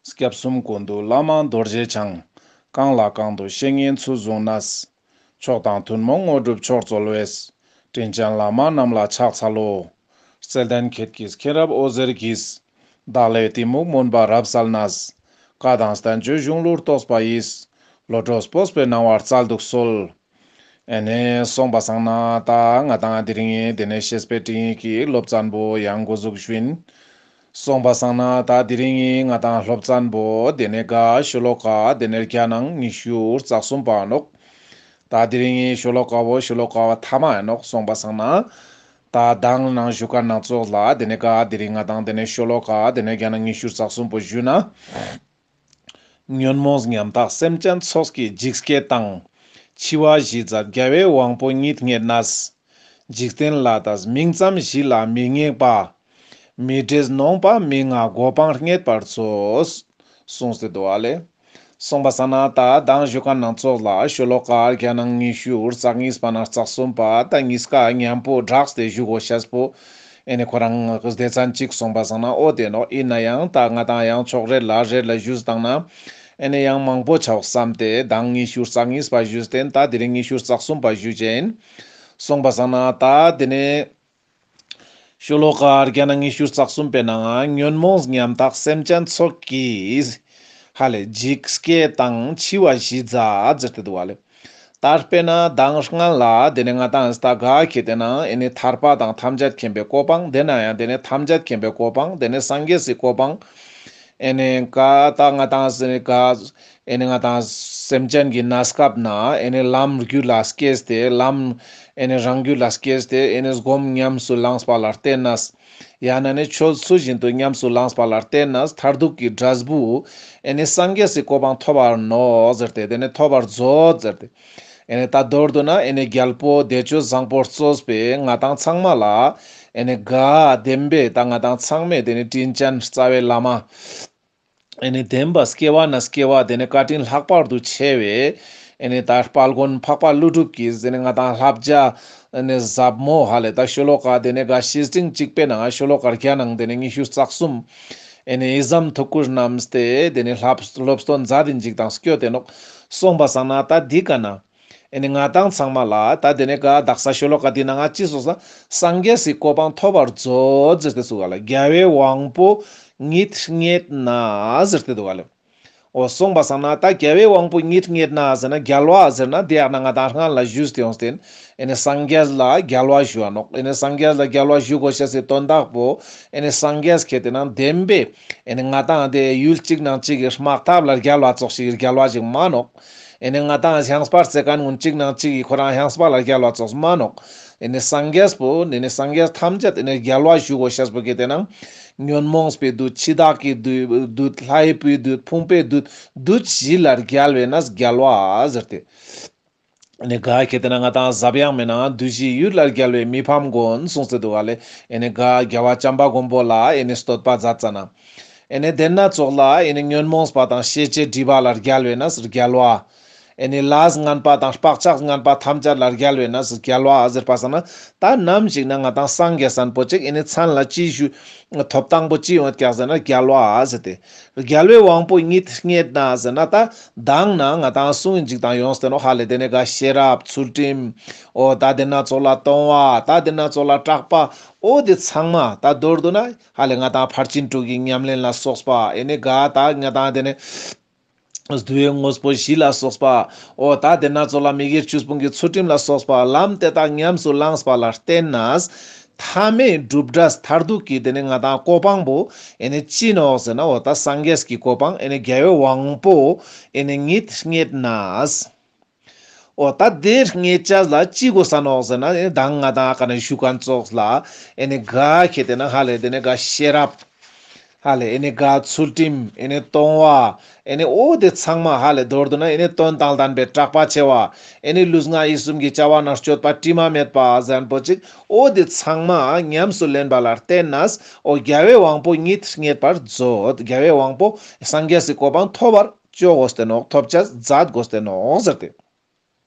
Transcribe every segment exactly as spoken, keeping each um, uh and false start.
སྐྱབས་གསུམ་ཀུན་འདུས་བླ་མ་རྡོ་རྗེ་འཆང་། གང་ལ་གང་འདུལ་བཤེས་གཉེན་ཚུལ་བཟུང་ནས། མཆོག་དང་ཐུན་མོང་དངོས་གྲུབ་མཆོག་སྩོལ་བའི། དྲིན་ཅན་བླ་མ་རྣམས་ལ་ཕྱག་འཚལ་ལོ། བརྩེ་ལྡན་ཁྱེད་ཀྱི་མཁྱེན་རབ་འོད་ཟེར་གྱིས། བདག་བློའི་གཏི་མུག་མུན་པ་རབ་བསལ་ནས། བཀའ་དང་བསྟན་བཅོས་གཞུང་ལུགས་རྟོགས་པ་ཡི། བློ་གྲོས་སྤོབས་པའི་སྣང་བ་སྩལ་དུ་གསོལ། ཨེ་ནེ་སོང་པ་སང་ན་ད་ང་ཏང་དེ་རིང་ངི་དེ་ནེ་བཤེས་པའི་སྤྲིངས་ཡིག་གི་སློབ་ཚན་པོ་ཡང་འགོ་འཛུགས་ཞུ་ཡིན། སོང་པ་སང་ན་ད་དེ་རིང་ངི་ང་ཏང་སློབ་ཚན་པོ་དེ་ནེ་ག་ཤོ་ལོ་ཀ་དེ་ནེ་བརྒྱ་ནང་ཉི་ཤུ་རྩ་གསུམ་པ་ནོག། ད་དེ་རིང་ངི་ཤོ་ལོ་ཀ་བོ་ཤོ་ལོ་ཀ་བོ་ཐ་མ་ཡིན་ནོག། སོང་པ་སང་ན་ད་མདང་ནང་ཞུ་ཁན་ནང་ཙོགས་ལ་དེ་ནེ་ག་དེ་རིང་ང་ཏང་དེ་ནེ་ཤོ་ལོ་ཀ་དེ་ནེ་བརྒྱ་ནང་ཉི་ཤུ་རྩ་གསུམ་པོ་ཞུ་ན། ཉོན་མོངས་ཉམ་ཐག་སེམས་ཅན་ཚོགས་ཀྱི་འཇིགས་སྐྱེད་དང་། འཆི་བ་ཞི་མཛད་རྒྱལ་བའི་དབང་པོ་ཉིད་རྙེད་ནས། འཇིག་རྟེན་ལྷ་དང་མིང་ཙམ་བཞི་ལ་མི་སྙེགས་པ། མི་འབྲལ་ནོངས་པ་མི་མངའ་གོ་འཕང་རྙེད་པར་མཛོད། གསུངས་ཏེ་འདུག་ཨ་ལེ། སོང་པ་སང་ན་ད་མདང་ཞུ་ཁན་ནང་ཙོགས་ལ་ཤོ་ལོ་ཀ་བརྒྱ་ནང་ཉི་ཤུ་རྩ་གཉིས་པ་ནང་རྩ་གསུམ་པ་ད་གཉིས་ཀ་མཉམ་པོ་སྦྲགས་ཏེ་ཞུ་དགོས་ཤེས་པོ་ཨེ་ནེ་ཁོ་རང་སྡེ་ཚན་གཅིག་སོང་པ་སང་ན་འོ་དེ་ནོག། ཡིན་ན་ཡང་ད་ང་ཏང་ཡང་ཕྱོགས་རེ་ལ་རེ་ལ་ཞུས་བཏང་ན་ཨེ་ནེ་ཡང་མང་པོ་ཆའོ་བསམ་སྟེ་མདང་ཉི་ཤུ་རྩ་གཉིས་པ་ཞུས་ཏེ་ད་དེ་རིང་ཉི་ཤུ་རྩ་གསུམ་པ་ཞུ་ཅེན། སོང་པ་སང་ན་ད་དེ་ནེ་ཤོ་ལོ་ཀ་བརྒྱ་ནང་ཉི་ཤུ་རྩ་གསུམ་པའི་ནང་ང་ཉོན་མོངས་ཉམ་ཐག་སེམས་ཅན་ཚོགས་ཀྱི་ཧ་ལེ་འཇིགས་སྐྱེད་དང་འཆི་བ་ཞི་མཛད་ཟེར་ཏེ་འདུག་ཨ་ལེ། ད་དཔེར་ན་མདང་སྔ་ལ་དེ་ནེ་ང་ཏང་ད་ག་ཁེ་ཏེ་ན་ཨེ་ནེ་ཐར་པ་དང་ཐམས་ཅད་མཁྱེན་པའི་གོ་འཕང་། དེ་ན་ཡང་དེ་ནེ་ཐམས་ཅད་མཁྱེན་པའི་གོ་འཕང་། དེ་ནེ་སངས་རྒྱས་སི་གོ་འཕང་། ཨེ་ནེ་ག་ད་ང་ཏང་ཟེར་ནེ་ག་ཨེ་ནེ་ང་ཏང་སེམས་ཅན་གྱི་གནས་སྐབས་ན་ཨེ་ནེ་ལམ་རྒྱུད་ལ་སྐྱེས་ཏེ་ལམ་ཨེ་ནེ་རང་རྒྱུད་ལ་སྐྱེས་ཏེ་ཨེ་ནེ་སྒོམ་ཉམས་སུ་བླངས་པ་ལ་བརྟེན་ནས། ཡང་ན་ནི་ཆོས་ཚུལ་བཞིན་དུ་ཉམས་སུ་བླངས་པ་ལ་བརྟེན་ནས་མཐར་ཐུག་གི་འབྲས་བུ་ཨེ་ནེ་སངས་རྒྱས་སི་གོ་འཕང་ཐོབ་པར་ནོག་ཟེར་ཏེ་དེ་ནེ་ཐོབ་པར་མཛོད་ཟེར་ཏེ། ཨེ་ནེ་ད་མདོར་བསྡུ་ན་ཨེ་ནེ་རྒྱལ་པོ་བདེ་སྤྱོད་བཟང་པོར་གཙོས་པའི་ང་ཏང་ཚང་མ་ལ་ཨེ་ནེ་ག་བདེན་པའི་ད་ང་ཏང་ཚང་མས་དེ་ནེ་དྲིན་ཅན་རྩ་བའི་བླ་མ། ཨེ་ནེ་བདེན་པ་སྐྱེ་བ་ནས་སྐྱེ་བ་དེ་ནེ་བཀའ་དྲིན་ལྷག་པར་དུ་ཆེ་བའི་ཨེ་ནེ་ད་དཔལ་མགོན་འཕགས་པ་ཀླུ་སྒྲུབ་ཀྱི་དེ་ནེ་ང་ཏང་བསླབ་བྱ་ཨེ་ནེ་ཟབ་མོ་ཧ་ལེ་ད་ཤོ་ལོ་ཀ་དེ་ནེ་ག་བཤེས་སྤྲིངས་གཅིག་པའི་ནང་ཤོ་ལོ་ཀ་བརྒྱ་ནང་དེ་ནེ་ཉི་ཤུ་རྩ་གསུམ་ཨེ་ནེ་ཨི་ཙམ་ཐུགས་ཁུར་བསྣམས་ཏེ་དེ་ནེ་སློབ་སློབ་སྟོན་མཛད་དེ་འཇིག་དང་སྐྱོད་དེ་ནོག། སོང་པ་སང་ན་ད་འདི་ཀ་ན་ཨེ་ནེ་ང་ཏང་ཚང་མ་ལ་ད་དེ་ནེ་ག་དག་ས་ཤོ་ལོ་ཀ་འདི་ནང་ང་ཅི་གསུངས་ས། སངས་རྒྱས་སི་གོ་འཕང་ཐོབ་པར་མཛོད་ཟེར་ཏེ་གསུངས་ག་ལེ། རྒྱལ་བའི་དབང་པོ་ཉིད་རྙེད་ན་ཟེར་ཏེ་འདུག་ག་ལེ། འོ་སོང་པ་སང་ན་ད་རྒྱལ་བའི་དབང་པོ་ཉིད་རྙེད་ན་ཟེར་ན་རྒྱལ་བ་ཟེར་ན་དེ་ཡང་ན་ང་ཏང་སྔ་ལ་ཞུས་ཏེ་ཡོངས་ཏེ་ཨེ་ནེ་སངས་རྒྱས་ལ་རྒྱལ་བ་ཞུ་བ་ནོག། ཨེ་ནེ་སངས་རྒྱས་ལ་རྒྱལ་བ་ཞུ་དགོས་ཤེས་སི་དོན་དག་པོ་ཨེ་ནེ་སངས་རྒྱས་ཁེ་ཏེ་ན་བདེན་པའི་ཨེ་ནེ་ང་ཏང་དེ་ཡུལ་གཅིག་ནང་གཅིག་གི་དམག་འཐབ་ལ་རྒྱལ་བ་ཙོགས་ཤིག་རྒྱལ་བ་ཞིག་མ་ནོག། ཨེ་ནེ་ང་ཏང་ཞིང་པར་རྩེ་མཁན་ཀུན་གཅིག་ནང་གཅིག་གི་ཁོ་རང་ཞིང་པ་ལ་རྒྱལ་བ་ཙོགས་མ་ནོག། ཨེ་ནེ་སངས་རྒྱས་པོ་ཨེ་ནེ་སངས་རྒྱས་ཐམས་ཅད་ཨེ་ནེ་རྒྱལ་བ་ཞུ་དགོས་ཤེས་པོ་གི་དེ་ནང་ཉོན་མོངས་པའི་བདུད། འཆི་བདག་གི་བདུད། ལྷའི་བུའི་བདུད། ཕུང་པོའི་བདུད། བདུད་བཞི་ལ་རྒྱལ་བས་ན་རྒྱལ་བ་ཟེར་ཏེ། ཨེ་ནེ་ག་ཁེ་ཏེ་ན་ང་ཏང་ཟབ་ཡངས་མའི་ནང་བདུད་བཞིའི་ཡུལ་ལ་རྒྱལ་བའི་མི་ཕམ་མགོན་གསུངས་ཏེ་འདུག་ག་ལེ། ཨེ་ནེ་ག་རྒྱལ་བ་བྱམས་པ་མགོན་པོ་ལ་ཨེ་ནེ་བསྟོད་པ་མཛད་ཙ་ན། ཨེ་ནེ་དེ་ན་ཙོགས་ལ་ཨེ་ནེ་ཉོན་མོངས་པ་དང་ཤེས་བྱའི་སྒྲིབ་པ་ལ་རྒྱལ་བས་ན་རྒྱལ་བ། ཨེ་ནེ་ལས་ངན་པ་དང་བག་ཆགས་ངན་པ་ཐམས་ཅད་ལ་རྒྱལ་བས་ན་རྒྱལ་བ་ཟེར་པ་སང་ན་ད་ནམ་ཞིག་ན་ང་ཏང་སངས་རྒྱས་སན་པོ་ཅིག་ཨེ་ནེ་མཚན་ལ་ཅི་ཞུ་ཐོབ་ཐང་པོ་ཅི་ཡོང་ཀྱག་ཟེར་ན་རྒྱལ་བ་ཟེར་ཏེ། རྒྱལ་བའི་དབང་པོ་ཉིད་རྙེད་ན་ཟེར་ན་ད་མདང་ན་ང་ཏང་གསུང་གི་འཇིག་དང་ཡོངས་ཏེ་ནོག་ཧ་ལེ། དེ་ནེ་ག་ཤེས་རབ་ཚུལ་ཁྲིམས། འོ་ད་དེ་ན་ཙོགས་ལ་གཏོང་བ། ད་དེ་ན་ཙོགས་ལ་གྲགས་པ། འོ་དེ་ཚང་མ་ད་མདོར་བསྡུ་ན་ཧ་ལེ་ང་ཏང་ཕར་ཕྱིན་དྲུག་གི་ཉམས་ལེན་ལ་སོགས་པ། ཨེ་ནེ་ག་ད་ང་ཏང་དེ་ནེ་བསྡུ་བའི་དངོས་པོ་བཞི་ལ་སོགས་པ། འོ་ད་དེ་ན་ཙོགས་ལ་མི་དགེ་བཅུ་སྤོང་གི་ཚུལ་ཁྲིམས་ལ་སོགས་པ་ལམ་དེ་དག་ཉམས་སུ་བླངས་པ་ལ་བརྟེན་ནས་མཐའ་མའི་གྲུབ་འབྲས་མཐར་ཐུག་གི་དེ་ནེ་ང་ཏང་གོ་འཕང་པོ་ཨེ་ནེ་ཅི་ནོག་ཟེར་ན་འོ་ད་སངས་རྒྱས་ཀྱི་གོ་འཕང་ཨེ་ནེ་རྒྱལ་བའི་དབང་པོ་ཨེ་ནེ་ཉིད་རྙེད་ནས། འོ་ད་དེ་རྙེད་ཅེས་ལ་ཅི་དགོས་ས་ནོག་ཟེར་ན་ཨེ་ནེ་མདང་ང་ཏང་ཀ་ནེ་ཞུ་ཁན་ཙོགས་ལ་ཨེ་ནེ་ག་ཁེ་ཏེ་ན་ཧ་ལེ་དེ་ནེ་ག་ཤེས་རབ། ཧ་ལེ་ཨེ་ནེ་ག་ཚུལ་ཁྲིམས། ཨེ་ནེ་གཏོང་བ། ཨེ་ནེ་འོ་དེ་ཚང་མ་ཧ་ལེ་མདོར་བསྡུ་ན་ཨེ་ནེ་དོན་དང་ལྡན་པའི་གྲགས་པ་ཆེ་བ། ཨེ་ནེ་ལུས་ངག་ཡིད་གསུམ་གྱི་བྱ་བ་ནང་སྤྱོད་པ་དྲི་མ་མེད་པ་ཟེར་ཁན་པོ་ཅིག། འོ་དེ་ཚང་མ་ཉམས་སུ་ལེན་པ་ལ་བརྟེན་ནས་འོ་རྒྱལ་བའི་དབང་པོ་ཉིད་རྙེད་པར་མཛོད། རྒྱལ་བའི་དབང་པོ་སངས་རྒྱས་སི་གོ་འཕང་ཐོབ་པར་ཅོ་དགོས་ཏེ་ནོག། ཐོབ་ཅེས་མཛད་དགོས་ཏེ་ནོག་ཟེར་ཏེ།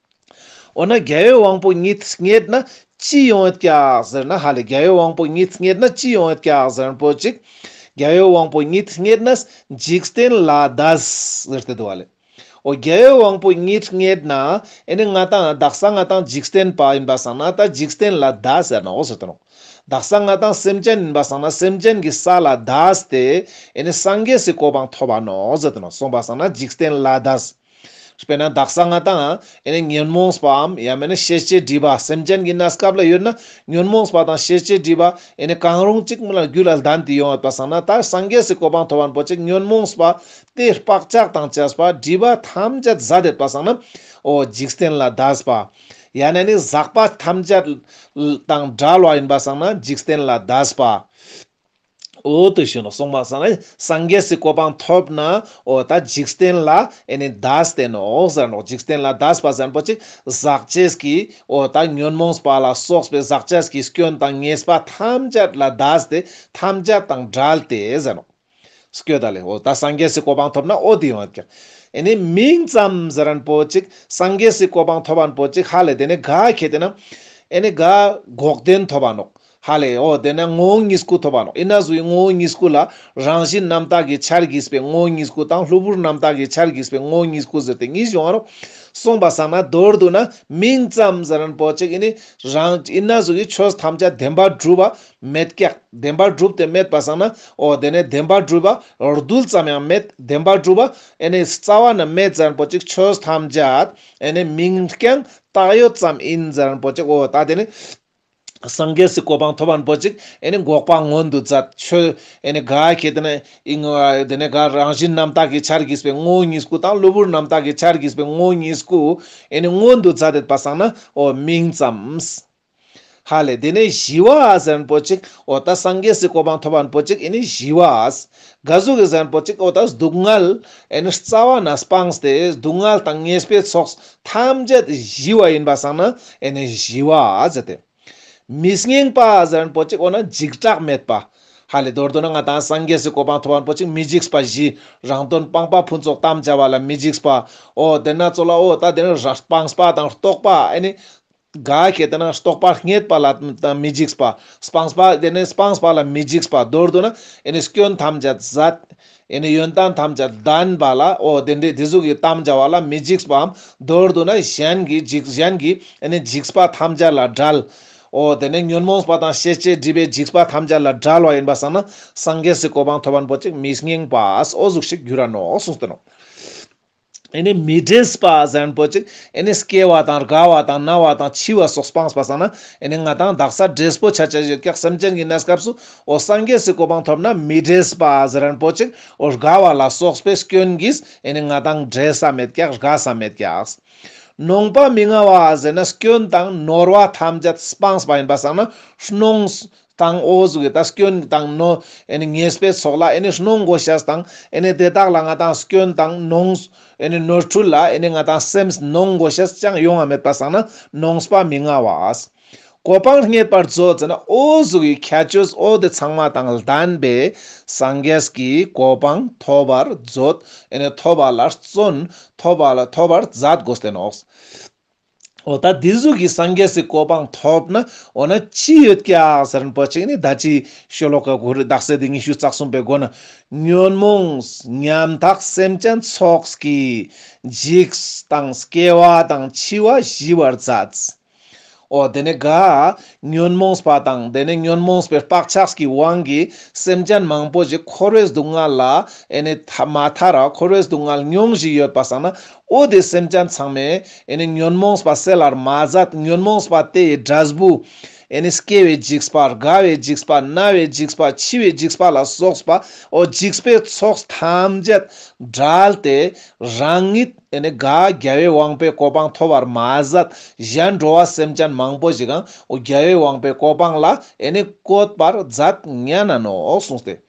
འོ་ན་རྒྱལ་བའི་དབང་པོ་ཉིད་རྙེད་ན་ཅི་ཡོང་ཡོད་ཀྱག་ཟེར་ན་ཧ་ལེ་རྒྱལ་བའི་དབང་པོ་ཉིད་རྙེད་ན་ཅི་ཡོང་ཡོད་ཀྱག་ཟེར་ཁན་པོ་ཅིག། རྒྱལ་བའི་དབང་པོ་ཉིད་རྙེད་ནས་འཇིག་རྟེན་ལ་འདས་ཟེར་ཏེ་འདུག་བ་ལེ། འོ་རྒྱལ་བའི་དབང་པོ་ཉིད་རྙེད་ན་ཨེ་ནི་ང་ཏང་དག་ས་ང་ཏང་འཇིག་རྟེན་པ་ཡིན་པ་སང་ན་ད་འཇིག་རྟེན་ལ་འདས་ཟེར་ནོག་ཟེར་ཏེ་ནོག། དག་ས་ང་ཏང་སེམས་ཅན་ཡིན་པ་སང་ན་སེམས་ཅན་གྱི་ས་ལ་འདས་ཏེ་ཨེ་ནི་སངས་རྒྱས་སི་གོ་འཕང་ཐོབ་པ་ནོག་ཟེར་ཏེ་ནོག། སོང་པ་སང་ན་འཇིག་རྟེན་ལ་འདས། དཔེར་ན་དག་ས་ང་ཏང་ཨེ་ནི་ཉོན་མོངས་པའམ་ཡང་མེན་ན་ཤེས་བྱའི་སྒྲིབ་པ་སེམས་ཅན་གྱི་གནས་སྐབས་ལ་ཡོད་ན་ཉོན་མོངས་པ་དང་ཤེས་བྱའི་སྒྲིབ་པ་ཨེ་ནི་གང་རུང་གཅིག་མ་ལ་རྒྱུད་ལ་ལྡན་ཏེ་ཡོང་བ་པ་སང་ན་ད་སངས་རྒྱས་སི་གོ་འཕང་ཐོབ་པ་པོ་ཅིག་ཉོན་མོངས་པ་དེ་བག་ཆགས་དང་བཅས་པ་སྒྲིབ་པ་ཐམས་ཅད་ཟད་དེད་པ་སང་ན་འོ་འཇིག་རྟེན་ལ་འདས་པ། ཡང་ན་ནི་ཟག་པ་ཐམས་ཅད་དང་བྲལ་བ་ཡིན་པ་སང་ན་འཇིག་རྟེན་ལ་འདས་པ། འོ་དེ་ཞུ་ནོག། སོང་པ་སང་ན་སངས་རྒྱས་སི་གོ་འཕང་ཐོབ་ན་འོ་ད་འཇིག་རྟེན་ལ་ཨེ་ནི་འདས་ཏེ་ནོག་ཟེར་ནོག། འཇིག་རྟེན་ལ་འདས་པ་ཟེར་པོ་ཅིག་ཟག་བཅས་ཀྱི་འོ་ད་ཉོན་མོངས་པ་ལ་སོགས་པའི་ཟག་བཅས་ཀྱི་སྐྱོན་དང་ཉེས་པ་ཐམས་ཅད་ལ་འདས་ཏེ་ཐམས་ཅད་དང་བྲལ་ཏེ་ཟེར་ནོག། སྐྱོད་ད་ལེ། འོ་ད་སངས་རྒྱས་སི་གོ་འཕང་ཐོབ་ན་འོ་དེ་ཡོང་ཀྱག། ཨེ་ནི་མིང་ཙམ་ཟེར་རན་པོ་ཅིག་སངས་རྒྱས་སི་གོ་འཕང་ཐོབ་རན་པོ་ཅིག་ཧ་ལེ་དེ་ནི་ག་ཁེ་ཏེ་ན་ཨེ་ནི་ག་འགོག་བདེན་ཐོབ་པ་ནོག། ཧ་ལེ་འོ་དེ་ན་ངོ་བོ་ཉིད་སྐུ་ཐོབ་པ་ནོག། ཨི་ན་ཟུའི་ངོ་བོ་ཉིད་སྐུ་ལ་རང་བཞིན་རྣམ་དག་གི་ཆར་གྱིས་པའི་ངོ་བོ་ཉིད་སྐུ་དང་གློ་བུར་རྣམ་དག་གི་ཆར་གྱིས་པའི་ངོ་བོ་ཉིད་སྐུ་ཟེར་ཏེ་གཉིས་ཡོང་བ་ནོག། སོང་པ་སང་ན་མདོར་བསྡུ་ན་མིང་ཙམ་ཟེར་རན་པོ་ཅིག་ཨེ་ནི་རང་ཨི་ན་ཟུའི་ཆོས་ཐམས་ཅད་བདེན་པར་གྲུབ་པ་མེད་ཀྱག། བདེན་པར་གྲུབ་སྟེ་མེད་པ་སང་ན་འོ་དེ་ནི་བདེན་པར་གྲུབ་པ་རྡུལ་ཙམ་ཡང་མེད། བདེན་པར་གྲུབ་པ་ཨེ་ནི་རྩ་བ་ན་མེད་ཟེར་རན་པོ་ཅིག་ཆོས་ཐམས་ཅད་ཨེ་ནི་མིང་རྐྱང་བཏགས་ཡོད་ཙམ་ཡིན་ཟེར་རན་པོ་ཅིག། འོ་ད་དེ་ནི་སངས་རྒྱས་སི་གོ་འཕང་ཐོབ་རན་པོ་ཅིག་ཨེ་ནི་འགོག་པ་མངོན་དུ་མཛད། ཆོས་ཨེ་ནི་ག་ཁེ་ཏེ་ན་ཨི་ངོ་དེ་ནི་ག་རང་བཞིན་རྣམ་དག་གི་ཆར་གྱིས་པའི་ངོ་བོ་ཉིད་སྐུ་དང་གློ་བུར་རྣམ་དག་གི་ཆར་གྱིས་པའི་ངོ་བོ་ཉིད་སྐུ་ཨེ་ནི་མངོན་དུ་མཛད་དེད་པ་སང་ན་འོ་མིང་ཙམ། ཧ་ལེ་དེ་ནས་ཞི་བ་ཟེར་རན་པོ་ཅིག། འོ་ད་སངས་རྒྱས་སི་གོ་འཕང་ཐོབ་རན་པོ་ཅིག་ཨེ་ནི་ཞི་བ། ག་ཟུག་གི་ཟེར་རན་པོ་ཅིག། འོ་ད་སྡུག་བསྔལ་ཨེ་ནི་རྩ་བ་ན་སྤངས་ཏེ་སྡུག་བསྔལ་དང་ཉེས་པའི་ཚོགས་ཐམས་ཅད་ཞི་བ་ཡིན་པ་སང་ན་ཨེ་ནི་ཞི་བ་ཟེར་ཏེ། མི་སྙན་པ་ཟེར་རན་པོ་ཅིག། འོ་ན་འཇིགས་སྐྲག་མེད་པ། ཧ་ལེ་མདོར་བསྡུ་ན་ང་ཏང་སངས་རྒྱས་སི་གོ་འཕང་ཐོབ་རན་པོ་ཅིག་མི་འཇིགས་པ་བཞི། རང་དོན་སྤངས་པ་ཕུན་ཚོགས་དམ་བཅའ་བ་ལ་མི་འཇིགས་པ། འོ་དེ་ན་ཚོ་ལ་འོ་ད་དེ་ནི་ར་སྤངས་པ་དང་རྟོགས་པ་ཨེ་ནི་ག་ཁེ་ཏེ་ན་རྟོགས་པ་རྙེད་པ་ལ་མི་འཇིགས་པ། སྤངས་པ་དེ་ནི་སྤངས་པ་ལ་མི་འཇིགས་པ། མདོར་བསྡུ་ན་ཨེ་ནི་སྐྱོན་ཐམས་ཅད་ཟད། ཨེ་ནི་ཡོན་ཏན་ཐམས་ཅད་ལྡན་པ་ལ་འོ་དེ་འདྲའི་དེ་ཟུག་གི་དམ་བཅའ་བ་ལ་མི་འཇིགས་པའམ། མདོར་བསྡུ་ན་གཞན་གྱི་འཇིགས་གཞན་གྱི་ཨེ་ནི་འཇིགས་པ་ཐམས་ཅད་ལ་བྲལ། འོ་དེ་ནི་ཉོན་མོངས་པ་དང་ཤེས་བྱའི་སྒྲིབ་པའི་འཇིགས་པ་ཐམས་ཅད་ལ་བྲལ་བ་ཡིན་པ་སང་ན་སངས་རྒྱས་སི་གོ་འཕང་ཐོབ་རན་པོ་ཅིག་མི་སྙན་པ་འོ་ཟུག་ཞིག་འགྱུར་ར་ནོག་གསུངས་ཏེ་ནོག། ཨེ་ནི་མི་འབྲེལ་བ་ཟེར་རན་པོ་ཅིག་ཨེ་ནི་སྐྱེ་བ་དང་རྒ་བ་དང་ན་བ་དང་འཆི་བ་སོགས་སྤངས་པ་སང་ན་ཨེ་ནི་ང་ཏང་དག་ས་འབྲེལ་པོ་ཆ་ཆ་ཡོད་ཀྱག། སེམས་ཅན་གྱི་གནས་སྐབས་སུ་འོ་སངས་རྒྱས་སི་གོ་འཕང་ཐོབ་ན་མི་འབྲེལ་བ་ཟེར་རན་པོ་ཅིག་འོ་རྒ་བ་ལ་སོགས་པའི་སྐྱོན་གྱིས་ཨེ་ནི་ང་ཏང་འབྲེལ་ས་མེད་ཀྱག། རྒ་ས་མེད་ཀྱག། ནོངས་པ་མི་མངའ་བ་ཟེར་ན་སྐྱོན་དང་ནོར་བ་ཐམས་ཅད་སྤངས་པ་ཡིན་པ་སང་ན་གནོང་དང་འོ་ཟུག་གི་ད་སྐྱོན་དང་ནོ་ཨེ་ནི་ཉེས་པའི་ཚོགས་ལ་ཨེ་ནི་གནོང་དགོས་ཤེས་དང་ཨེ་ནི་དེ་དག་ལ་ང་ཏང་སྐྱོན་དང་ནོངས་ཨེ་ནི་ནོར་འཁྲུལ་ལ་ཨེ་ནི་ང་ཏང་སེམས་གནོང་དགོས་ཤེས་ཅང་ཡོང་བ་མེད་པ་སང་ན་ནོངས་པ་མི་མངའ་བ། གོ་འཕང་རྙེད་པར་མཛོད་ཟེར་ན་འོ་ཟུག་གི་ཁྱད་ཆོས་འོ་དེ་ཚང་མ་དང་ལྡན་པའི་སངས་རྒྱས་ཀྱི་གོ་འཕང་ཐོབ་པར་མཛོད། ཨེ་ནི་ཐོབ་པ་ལ་བརྩོན། ཐོབ་པ་ལ་ཐོབ་པར་མཛད་དགོས་ཏེ་ནོག། འོ་ད་དེ་ཟུག་གི་སངས་རྒྱས་སི་གོ་འཕང་ཐོབ་ན་འོ་ན་ཅི་ཡོད་ཀྱག་ཟེར་རན་པོ་ཅིག་ནི་ད་ཅི་ཤོ་ལོ་ཀ་གུ་རུ་དག་ས་དེ་ཉི་ཤུ་རྩ་གསུམ་པའི་སྒོ་ན་ཉོན་མོངས་ཉམ་ཐག་སེམས་ཅན་ཚོགས་ཀྱི་འཇིགས་དང་སྐྱེ་བ་དང་འཆི་བ་ཞི་བར་མཛད། འོ་དེ་ནི་ག་ཉོན་མོངས་པ་དང་དེ་ནི་ཉོན་མོངས་པའི་བག་ཆགས་ཀྱི་དབང་གིས་སེམས་ཅན་མང་པོ་ཞིག་འཁོར་བའི་སྡུག་བསྔལ་ལ་ཨེ་ནི་ཐ་མ་ཐར་ར་འཁོར་བའི་སྡུག་བསྔལ་མྱོང་བཞིན་ཡོད་པ་སང་ན་འོ་དེ་སེམས་ཅན་ཚང་མས་ཨེ་ནི་ཉོན་མོངས་པ་སེལ་བར་མ་མཛད། ཉོན་མོངས་པ་དེ་ཡི་འབྲས་བུ་ཨེ་ནི་སྐྱེ་བའི་འཇིགས་པ། རྒ་བའི་འཇིགས་པ། ན་བའི་འཇིགས་པ། འཆི་བའི་འཇིགས་པ་ལ་སོགས་པ་འོ་འཇིགས་པའི་ཚོགས་ཐམས་ཅད་བྲལ་ཏེ་རང་ཉིད་ཨེ་ནི་ག་རྒྱལ་བའི་དབང་པོའི་གོ་འཕང་ཐོབ་པར་མ་ཟད། གཞན་འགྲོ་བ་སེམས་ཅན་མང་པོ་ཞིག་གང་འོ་རྒྱལ་བའི་དབང་པོའི་གོ་འཕང་ལ་ཨེ་ནི་བཀོད་པར་མཛད་ཉན་ན་ནོག་གསུངས་ཏེ།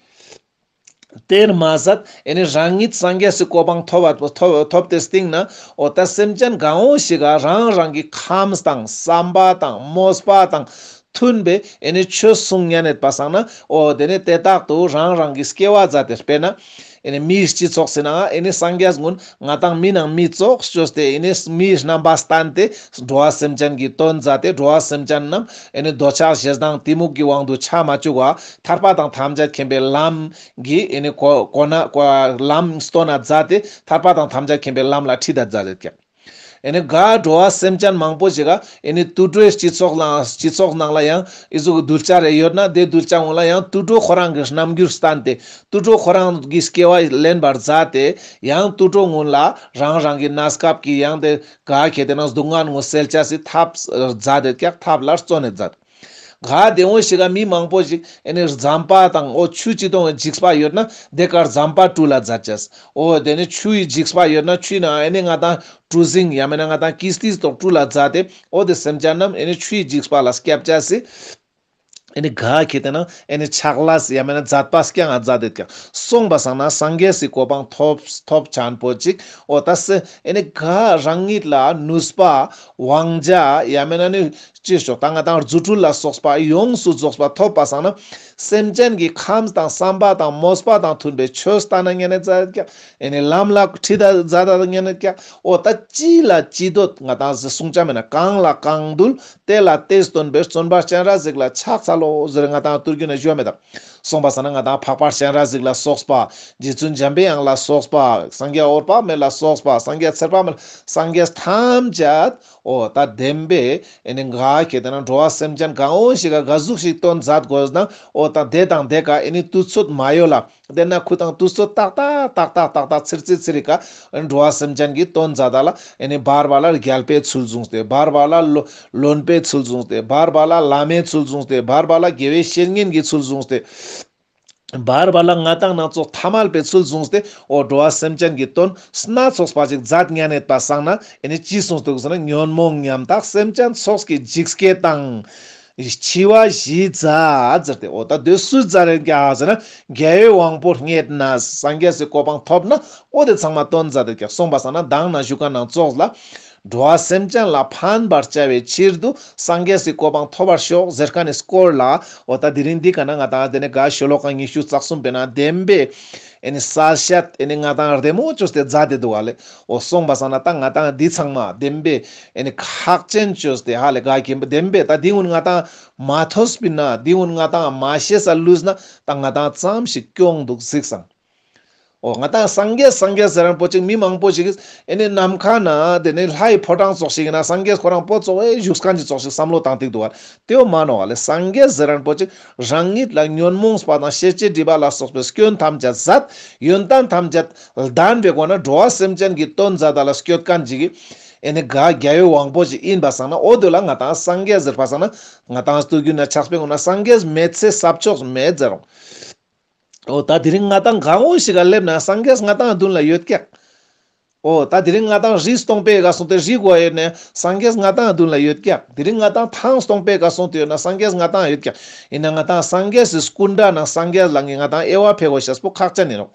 དེར་མ་ཟད་ཨེ་ནི་རང་ཉིད་སངས་རྒྱས་སི་གོ་འཕང་ཐོབ་པ་ཐོབ་ཐོབ་སྟེ་སྟིང་ན་འོ་ད་སེམས་ཅན་གང་འོ་ཞིག་ག་རང་རང་གི་ཁམས་དང་བསམ་པ་དང་མོས་པ་དང་མཐུན་པའི་ཨེ་ནི་ཆོས་གསུང་ཉན་ཡོད་པ་སང་ན་འོ་དེ་ནི་དེ་དག་ཏུ་རང་རང་གི་སྐྱེ་བ་མཛད་དེ། དཔེར་ན་ ཨེ་ནི་མིའི་སྤྱི་ཚོགས་སི་ནང་ཨེ་ནི་སངས་རྒྱས་གུན་ང་ཏང་མི་ནང་མི་ཙོགས་ཅོས་ཏེ་ཨེ་ནི་མིའི་རྣམ་པ་སྟན་ཏེ་འགྲོ་བ་སེམས་ཅན་གྱི་དོན་མཛད་དེ་འགྲོ་བ་སེམས་ཅན་རྣམས་ཨེ་ནི་འདོད་ཆགས་ཞེ་སྡང་གཏི་མུག་གི་དབང་དུ་ཆ་མ་བཅུག་པ་ཐར་པ་དང་ཐམས་ཅད་མཁྱེན་པའི་ལམ་གྱི་ཨེ་ནི་གོ་གོ་ན་གོ་ལམ་སྟོན་ན་མཛད་དེ་ཐར་པ་དང་ཐམས་ཅད་མཁྱེན་པའི་ལམ་ལ་ཁྲིད་ད་མཛད་དེ་ཀྱག། ཨེ་ནི་ག་འགྲོ་བ་སེམས་ཅན་མང་པོ་ཞིག་ག་ཨེ་ནི་དུད་འགྲོའི་སྤྱི་ཚོགས་ལ་སྤྱི་ཚོགས་ནང་ལ་ཡང་ཨི་ཟུག་གི་གདུལ་བྱ་རེ་ཡོད་ན་དེ་གདུལ་བྱ་ངོ་ལ་ཡང་དུད་འགྲོ་ཁོ་རང་གི་རྣམ་འགྱུར་སྟན་ཏེ་དུད་འགྲོ་ཁོ་རང་གི་སྐྱེ་བ་ལེན་པར་མཛད་དེ་ཡང་དུད་འགྲོ་ངུན་ལ་རང་རང་གི་གནས་སྐབས་ཀྱི་ཡང་དེ་ག་ཁེ་དེ་ན་སྡུག་བསྔལ་ངུ་སེལ་ཅེས་སི་ཐབས་མཛད་དེ་ཀྱག། ཐབས་ལ་བརྩོན་ནས་མཛད། ག་དེ་འོ་ཞིག་ག་མི་མང་པོ་ཞིག་ཨེ་ནི་རྫམ་པ་དང་འོ་ཆུ་ཅི་དོང་འཇིགས་པ་ཡོད་ན་དེ་ཀ་རྫམ་པ་བཀྲུ་ལ་མཛད་ཅེས། འོ་དེ་ནི་ཆུ་ཡི་འཇིགས་པ་ཡོད་ན་ཆུའི་ནང་ཨེ་ནི་ང་ཏང་གྲུ་གཟིངས་ཡང་མེད་ན་ང་ཏང་ཀིས་ཏིས་དོང་བཀྲུ་ལ་མཛད་དེ་འོ་དེ་སེམས་ཅན་རྣམས་ཨེ་ནི་ཆུ་ཡི་འཇིགས་པ་ལ་སྐྱབས་ཅེས་སི་ཨེ་ནི་ག་ཁེ་དེ་ན་ཨེ་ནི་ཕྱག་ལས་ཡང་མེད་ན་མཛད་པ་སྐྱང་ང་མཛད་དེ་ཀྱག། སོང་པ་སང་ན་སངས་རྒྱས་སི་གོ་འཕང་ཐོབ་ཐོབ་ཅན་པོ་ཅིག། འོ་ད་སེ་ཨེ་ནི་ག་རང་ཉིད་ལ་ནུས་པ་དབང་ཆ་ཡང་མེད་ན་ནི་ཅི་ཞོག་ད་ང་ཏང་རྫུ་འཕྲུལ་ལ་སོགས་པ་ཡོངས་སུ་རྫོགས་པ་ཐོབ་པ་སང་ན་སེམས་ཅན་གྱི་ཁམས་དང་བསམ་པ་དང་མོས་པ་དང་མཐུན་པའི་ཆོས་སྟན་ན་ཉན་ནས་མཛད་ཀྱག། ཨེ་ནི་ལམ་ལ་ཁྲིད་ད་མཛད་ད་ཉན་ནས་ཀྱག། འོ་ད་ཅི་ལ་ཅི་འདོད་ང་ཏང་གསུང་ཅ་མེད་ན་གང་ལ་གང་འདུལ་དེ་ལ་དེ་སྟོན་པའི་བརྩོན་པ་སྤྱན་རས་གཟིགས་ལ་ཕྱག་འཚལ་ལོ་ཟེར་ང་ཏང་ཐུར་རྒྱུད་ན་ཞུ་བ་མེད་དམ། སོང་པ་སང་ན་ང་ཏང་འཕགས་པ་སྤྱན་རས་གཟིགས་ལ་སོགས་པ་རྗེ་བཙུན་འཇམ་པའི་དབྱངས་ལ་སོགས་པ་སངས་རྒྱས་འོད་དཔག་མེད་ལ་སོགས་པ་སངས་རྒྱས་ཚེ་དཔག་མེད་ལ་སངས་རྒྱས་ཐམས་ཅད་འོ་ད་བདེན་པས་ཨེ་ནི་ག་ཁེ་དེ་ན་འགྲོ་བ་སེམས་ཅན་གང་འོ་ཞིག་ག་ག་ཟུག་ཞིག་དོན་མཛད་དགོས་ན་འོ་ད་དེ་དང་དེ་ཀ་ཨེ་ནི་དུས་ཚོད་མ་ཡོལ་ལ་དེ་ན་ཁུ་དང་དུས་ཚོད་ཏག་ཏག་ཏག་ཏག་ཏག་ཏག་ཚིར་ཚིར་ཚིར་རི་ཀ་འགྲོ་བ་སེམས་ཅན་གྱི་དོན་མཛད་ད་ལ་ཨེ་ནི་བར་བར་ལ་རྒྱལ་པོའི་ཚུལ་བཟུང་སྟེ་བར་བར་ལ་ལོ་བློན་པོའི་ཚུལ་བཟུང་སྟེ་བར་བར་ལ་བླ་མའི་ཚུལ་བཟུང་སྟེ་བར་བར་ལ་དགེ་བའི་བཤེས་གཉེན་གྱི་ཚུལ་བཟུང་སྟེ་བར་བར་ལ་ང་ཏང་ནང་ཚོགས་ཐ་མལ་པའི་ཚུལ་བཟུང་སྟེ་འོ་འགྲོ་བ་སེམས་ཅན་གྱི་དོན་སྣ་ཚོགས་པ་ཅིག་མཛད་ཉན་ནས་པ་སང་ན་ཨེ་ནི་ཅི་གསུངས་འདུག་ཟེར་ན་ཉོན་མོངས་ཉམ་ཐག་སེམས་ཅན་ཚོགས་ཀྱི་འཇིགས་སྐྱེ་དང་། འཆི་བ་ཞི་མཛད་ཟེར་ཏེ་འོ་ད་དེ་སུས་མཛད་རེད་ཀྱག་ཟེར་ན་རྒྱལ་བའི་དབང་པོ་རྙེད་ནས་སངས་རྒྱས་སི་གོ་འཕང་ཐོབ་ན་འོ་དེ་ཚང་མ་དོན་མཛད་དེ་ཀྱག། སོང་པ་སང་ན་མདང་ན་ཞུ་ཁན་ནང་ཚོགས་ལ་འགྲོ་བ་སེམས་ཅན་ལ་ཕན་པར་བྱ་བའི་ཕྱིར་དུ་སངས་རྒྱས་སི་གོ་འཕང་ཐོབ་པར་ཤོག་ཟེར་ཁན་ནི་སྐོར་ལ་འོ་ད་དེ་རིང་འདི་ཀ་ན་ང་ཏང་དེ་ནས་ག་ཤོ་ལོ་ཀ་ཉི་ཤུ་རྩ་གསུམ་པའི་ནང་བདེན་པའི་ཨེ་ནི་ས་བཤད་ཨེ་ནི་ང་ཏང་རྡེ་མོ་བཅོས་ཏེ་མཛད་དེ་འདུག་ག་ལེ། འོ་སོང་པ་སང་ན་ད་ང་ཏང་འདི་ཚང་མ་བདེན་པའི་ཨེ་ནི་ཁག་ཅན་བཅོས་ཏེ་ཧ་ལེ་ག་གིན་པ་བདེན་པའི་ད་འདི་ཀུན་ང་ཏང་མ་ཐོས་པིན་ན་འདི་ཀུན་ང་ཏང་མ་ཤེས་ས་ལུས་ན་ད་ང་ཏང་ཙམ་ཞིག་སྐྱོང་འདུག་གཟིགས་སང་། འོ་ང་ཏང་སངས་རྒྱས་སངས་རྒྱས་ཟེར་རན་པོ་ཅིག་མི་མང་པོ་ཞིག་གིས་ཨེ་ནི་ནམ་མཁའ་ན་དེ་ནི་ལྷའི་ཕོ་བྲང་ཙོགས་ཤིག་ཡིན་ན་སངས་རྒྱས་ཁོ་རང་པོ་ཙོགས་ཨེ་བཞུགས་ཁན་ཅིག་ཙོགས་ཤིག་བསམ་བློ་བཏང་ཏིག་འདུག་ག་ལེ། དེའོ་མ་ནོག་ག་ལེ། སངས་རྒྱས་ཟེར་རན་པོ་ཅིག་རང་ཉིད་ལ་ཉོན་མོངས་པ་དང་ཤེས་བྱའི་སྒྲིབ་པ་ལ་སོགས་པའི་སྐྱོན་ཐམས་ཅད་ཟད། ཡོན་ཏན་ཐམས་ཅད་ལྡན་པའི་སྒོ་ནས་འགྲོ་བ་སེམས་ཅན་གྱི་དོན་མཛད་ད་ལ་སྐྱོད་ཁན་ཅིག་གི་ཨེ་ནི་ག་རྒྱལ་བའི་དབང་པོ་ཞིག་ཡིན་པ་སང་ན་འོ་དེ་ལ་ང་ཏང་སངས་རྒྱས་ཟེར་པ་སང་ན་ང་ཏང་སྟོད་རྒྱུད་ན་ཕྱག་དཔེ་ངོ་ན་སངས་རྒྱས་མེད་ཚེ་ས་ཕྱོགས་མེད་ཟེར་རུང་། འོ་ད་དེ་རིང་ང་ཏང་གང་འོ་ཞིག་ག་སླེབས་ན་སངས་རྒྱས་ང་ཏང་མདུན་ལ་ཡོད་ཀྱག། འོ་ད་དེ་རིང་ང་ཏང་རི་སྟོང་པའི་ཀ་སོང་སྟེ་རི་གོ་ཡོད་ན་སངས་རྒྱས་ང་ཏང་མདུན་ལ་ཡོད་ཀྱག། དེ་རིང་ང་ཏང་ཐང་སྟོང་པའི་ཀ་སོང་སྟེ་ཡོད་ན་སངས་རྒྱས་ང་ཏང་ཡོད་ཀྱག། ཡིན་ན་ང་ཏང་སངས་རྒྱས་སི་སྐུ་འདྲ་ན་སངས་རྒྱས་ལ་ངས་ང་ཏང་དབྱེ་བ་ཕེ་གོ་ཤེས་པོ་ཁག་ཅན་ཡིན་ནོག།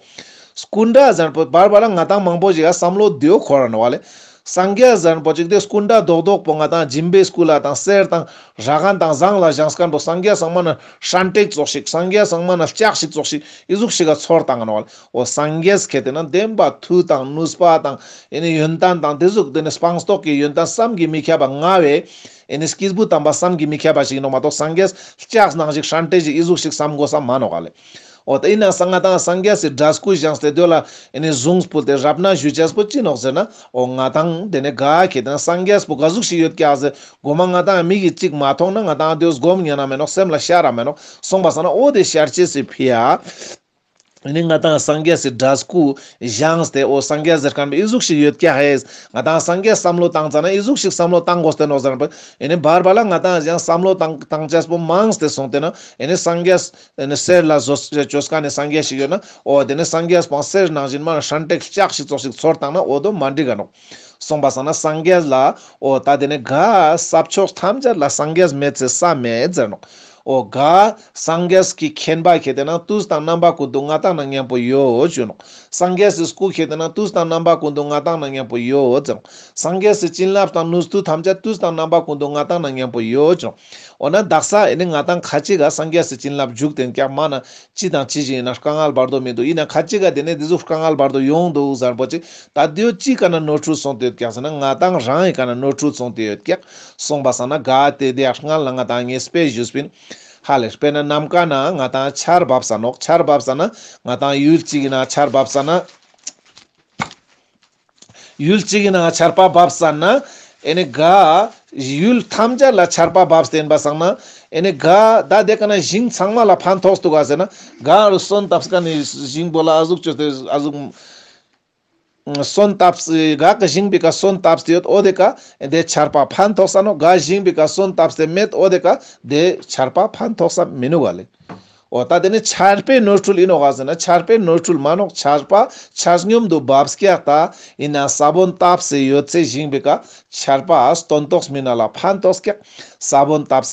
སྐུ་འདྲ་ཟེར་པོ་བར་བར་ལ་ང་ཏང་མང་པོ་ཞིག་ག་བསམ་བློ་དེའོ་འཁོར་ར་ནོག་ག་ལེ། སངས་རྒྱས་ཟེར་པོ་ཅིག་དེ་སྐུ་འདྲ་རྡོག་རྡོག་པོ་ང་ཏང་སྦྱིན་པའི་སྐུ་ལ་དང་གསེར་དང་ར་གན་དང་ཟངས་ལ་བཞེངས་ཁན་པོ་སངས་རྒྱས་ཚང་མ་ན་ཧྲན་ཏེག་ཙོགས་ཤིག། སངས་རྒྱས་ཚང་མ་ན་ལྕགས་ཤིག་ཙོགས་ཤིག། ཨི་ཟུག་ཤིག་ག་ཚོར་བཏང་ནོག་ག་ལེ། འོ་སངས་རྒྱས་ཁེ་དེ་ན་བདེན་པ་མཐུ་དང་ནུས་པ་དང་ཨེ་ནི་ཡོན་ཏན་དང་དེ་ཟུག་དེ་ནི་སྤངས་རྟོགས་ཀྱི་ཡོན་ཏན་བསམ་གྱིས་མི་ཁྱབ་པ་མངའ་བའི་ཨེ་ནི་སྐྱེས་བུ་དམ་པ་བསམ་གྱིས་མི་ཁྱབ་པ་ཞིག་ཡིན་ནོག་མ་གཏོགས་སངས་རྒྱས་ལྕགས་ནང་ཞིག་ཧྲན་ཏེ་ཞིག་ཨི་ཟུག་ཤིག་བསམ་དགོས་ས་མ་ནོག་ག་ལེ། འོ་ད་ཡིན་ན་ང་ཏང་སངས་རྒྱས་སི་འདྲ་སྐུ་བཞེངས་ཏེ་དེ་ལ་ཨེ་ནི་གཟུངས་ཕུལ་ཏེ་རབ་གནས་ཞུ་ཅེས་པོ་ཅི་ནོག་ཟེར་ན་འོ་ང་ཏང་དེ་ནི་ག་ཁེ་དེ་ན་སངས་རྒྱས་པོ་ག་ཟུག་ཤིག་ཡོད་ཀྱག་ཟེར་གོ་མ་ང་ཏང་མིག་གིས་ཅིག་མ་མཐོང་ན་ང་ཏང་དེ་སྒོམ་ཉན་ན་མེད་ནོག། སེམས་ལ་ཤར་ར་མེད་ནོག། སོང་པ་སང་ན་འོ་དེ་ཤར་ཅེས་སི་ཕི་ཡ། ཨེ་ནི་ང་ཏང་སངས་རྒྱས་སི་འདྲ་སྐུ་བཞེངས་ཏེ་འོ་སངས་རྒྱས་ཟེར་ཁན་པོ་ཨི་ཟུག་ཤིག་ཡོད་ཀྱག་ཧེ། ང་ཏང་སངས་རྒྱས་བསམ་བློ་བཏང་ཙ་ན་ཨི་ཟུག་ཤིག་བསམ་བློ་བཏང་དགོས་ཏེ་ནོག་ཟེར་ན་པོ་ཨེ་ནི་བར་བར་ལ་ང་ཏང་ཡང་བསམ་བློ་བཏང་བཏང་ཅེས་པོ་མང་སྟེ་སོང་སྟེ་ན་ཨེ་ནི་སངས་རྒྱས་ཨེ་ནི་གསེར་ལ་བཟོ་བཅོས་ཁན་ནི་སངས་རྒྱས་ཤིག་ཡོད་ན་འོ་དེ་ནི་སངས་རྒྱས་པོ་གསེར་ནང་བཞིན་མ་ཧྲན་ཏེག་ལྕགས་ཤིག་ཙོགས་ཤིག་ཚོར་བཏང་ན་འོ་དོ་མ་འགྲིག་ག་ནོག། སོང་པ་སང་ན་སངས་རྒྱས་ལ་འོ་ད་དེ་ནི་ག་ས་ཕྱོགས་ཐམས་ཅད་ལ་སངས་རྒྱས་མེད་ཚེ་ས་མེད་ཟེར་ནོག། འོ་ག་སངས་རྒྱས་ཀྱི་མཁྱེན་པ་ཁེ་དེ་ན་དུས་དང་རྣམ་པ་ཀུན་ཏུ་ང་ཏང་ན་མཉམ་པོ་ཡོད་ཞུ་ནོག། སངས་རྒྱས་སི་སྐུ་ཁྱེར་ཏེ་ན་དུས་དང་རྣམ་པ་ཀུན་ཏུ་ང་དང་ན་མཉམ་པོ་ཡོད་ཅོག། སངས་རྒྱས་སི་བྱིན་རླབས་དང་ནུས་མཐུ་ཐམས་ཅད་དུས་དང་རྣམ་པ་ཀུན་ཏུ་ང་དང་ན་མཉམ་པོ་ཡོད་ཅོག། འོ་ན་དག་ས་ཨེ་ནི་ང་དང་ཁ་ཅིག་ག་སངས་རྒྱས་སི་བྱིན་རླབས་འཇུག་སྟེ་ཀྱག་མ་ན་ཅི་དང་ཅི་ཞིག་ཡིན་ན་དཀའ་ངལ་བར་དོ་མི་འདུག། ཡིན་ན་ཁ་ཅིག་ག་དེ་ནས་དེ་ཟུག་དཀའ་ངལ་བར་དོ་ཡོང་འདུག་ཟེར་པོ་ཅིག། ད་དེའོ་ཅི་ག་ན་ནོར་འཁྲུལ་སོང་སྟེ་ཡོད་ཀྱག་ཟེར་ན་ང་དང་རང་ཡི་ག་ན་ནོར་འཁྲུལ་སོང་སྟེ་ཡོད་ཀྱག། སོང་པ་སང་ན་ག་དེ་དེ་ཡ་སྔན་ལ་ང་དང་ངས་དཔེ་ཞུས་པིན། ཧ་ལེ་དཔེར་ན་ནམ་མཁའ་ན་ང་དང་ཆར་བབས་ས་ནོག། ཆར་བབས་ས་ན་ང་དང་ཡུལ་གཅིག་གི་ན་ཆར་བབས་ས་ན། ཡུལ་གཅིག་གི་ནང་ཆར་པ་བབས་ས་ན། ཨེ་ནི་ག་ཡུལ་ཐམས་ཅད་ལ་ཆར་པ་བབས་ཏེ་ཡིན་པ་སང་ན། ཨེ་ནི་ག་ད་དེ་ཀ་ན་ཞིང་ཚང་མ་ལ་ཕན་ཐོགས་འདུག་ག་ཟེར་ན། ག་རུ་སོན་བཏབ་ས་ཀ་ནི་ཞིང་པོ་ལ་ཨ་ཟུག་ཅོས་ཏེ་ཨ་ཟུག་སོན་བཏབ་ས་ག་གི་ཞིང་པོའི་ཀ་སོན་བཏབ་སྟེ་ཡོད། འོ་དེ་ཀ་དེ་ཆར་པ་ཕན་ཐོགས་ས་ནོག། ག་ཞིང་པོའི་ཀ་སོན་བཏབ་སྟེ་མེད། འོ་དེ་ཀ་དེ་ཆར་པ་ཕན་ཐོགས་ས་མི་ནུག་ག་ལེ། འོ་ད་དེ་ནི་ཆར་པའི་ནོར་འཁྲུལ་ཡིན་ནོག་ག་ཟེར་ན་ཆར་པའི་ནོར་འཁྲུལ་མ་ནོག། ཆར་པ་ཆ་སྙོམས་དུ་བབས་ཀྱག། ད་ཡིན་ན་ས་བོན་བཏབ་སྟེ་ཡོད་ཚེ་ཞིང་པོའི་ཀ་ཆར་པ་སྟོན་ཐོགས་མི་ན་ལ་ཕན་ཐོགས་ཀྱག། ས་བོན་བཏབ་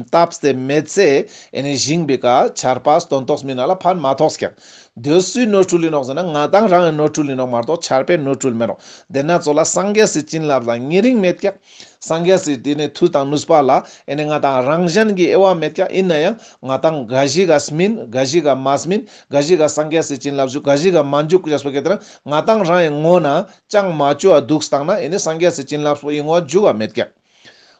བཏབ་སྟེ་མེད་ཚེ་ཨེ་ནི་ཞིང་པོའི་ཀ་ཆར་པ་སྟོན་ཐོགས་མི་ན་ལ་ཕན་མ་ཐོགས་ཀྱག། དེ་སུའི་ནོར་འཁྲུལ་ཡིན་ནོག་ཟེར་ན་ང་དང་རང་གི་ནོར་འཁྲུལ་ཡིན་ནོག་མ་གཏོགས་ཆར་པའི་ནོར་འཁྲུལ་མེད་ནོག། དེ་ན་ཚོ་ལ་སངས་རྒྱས་སི་བྱིན་རླབས་ལ་ཉེ་རིང་མེད་ཀྱག། སངས་རྒྱས་སི་དེ་ནས་མཐུ་དང་ནུས་པ་ལ་ཨེ་ནི་ང་དང་རང་གཞན་གྱི་དབྱེ་བ་མེད་ཀྱག། ཡིན་ན་ཡང་ང་དང་འགའ་ཞིག་ག་སྨིན། འགའ་ཞིག་ག་མ་སྨིན། འགའ་ཞིག་ག་སངས་རྒྱས་སི་བྱིན་རླབས་ཞུགས། འགའ་ཞིག་ག་མ་འཇུག་ཅེས་པ་གལ་ཏེ་ན་ང་དང་རང་ཡི་ངོ་ན་ཅང་མ་བཅོ་བ་འདུག་སྟེ་ན་ཨེ་ནི་སངས་རྒྱས་སི་བྱིན་རླབས་པོ་ཡི་ངོ་འཇུག་པ་མེད་ཀྱག།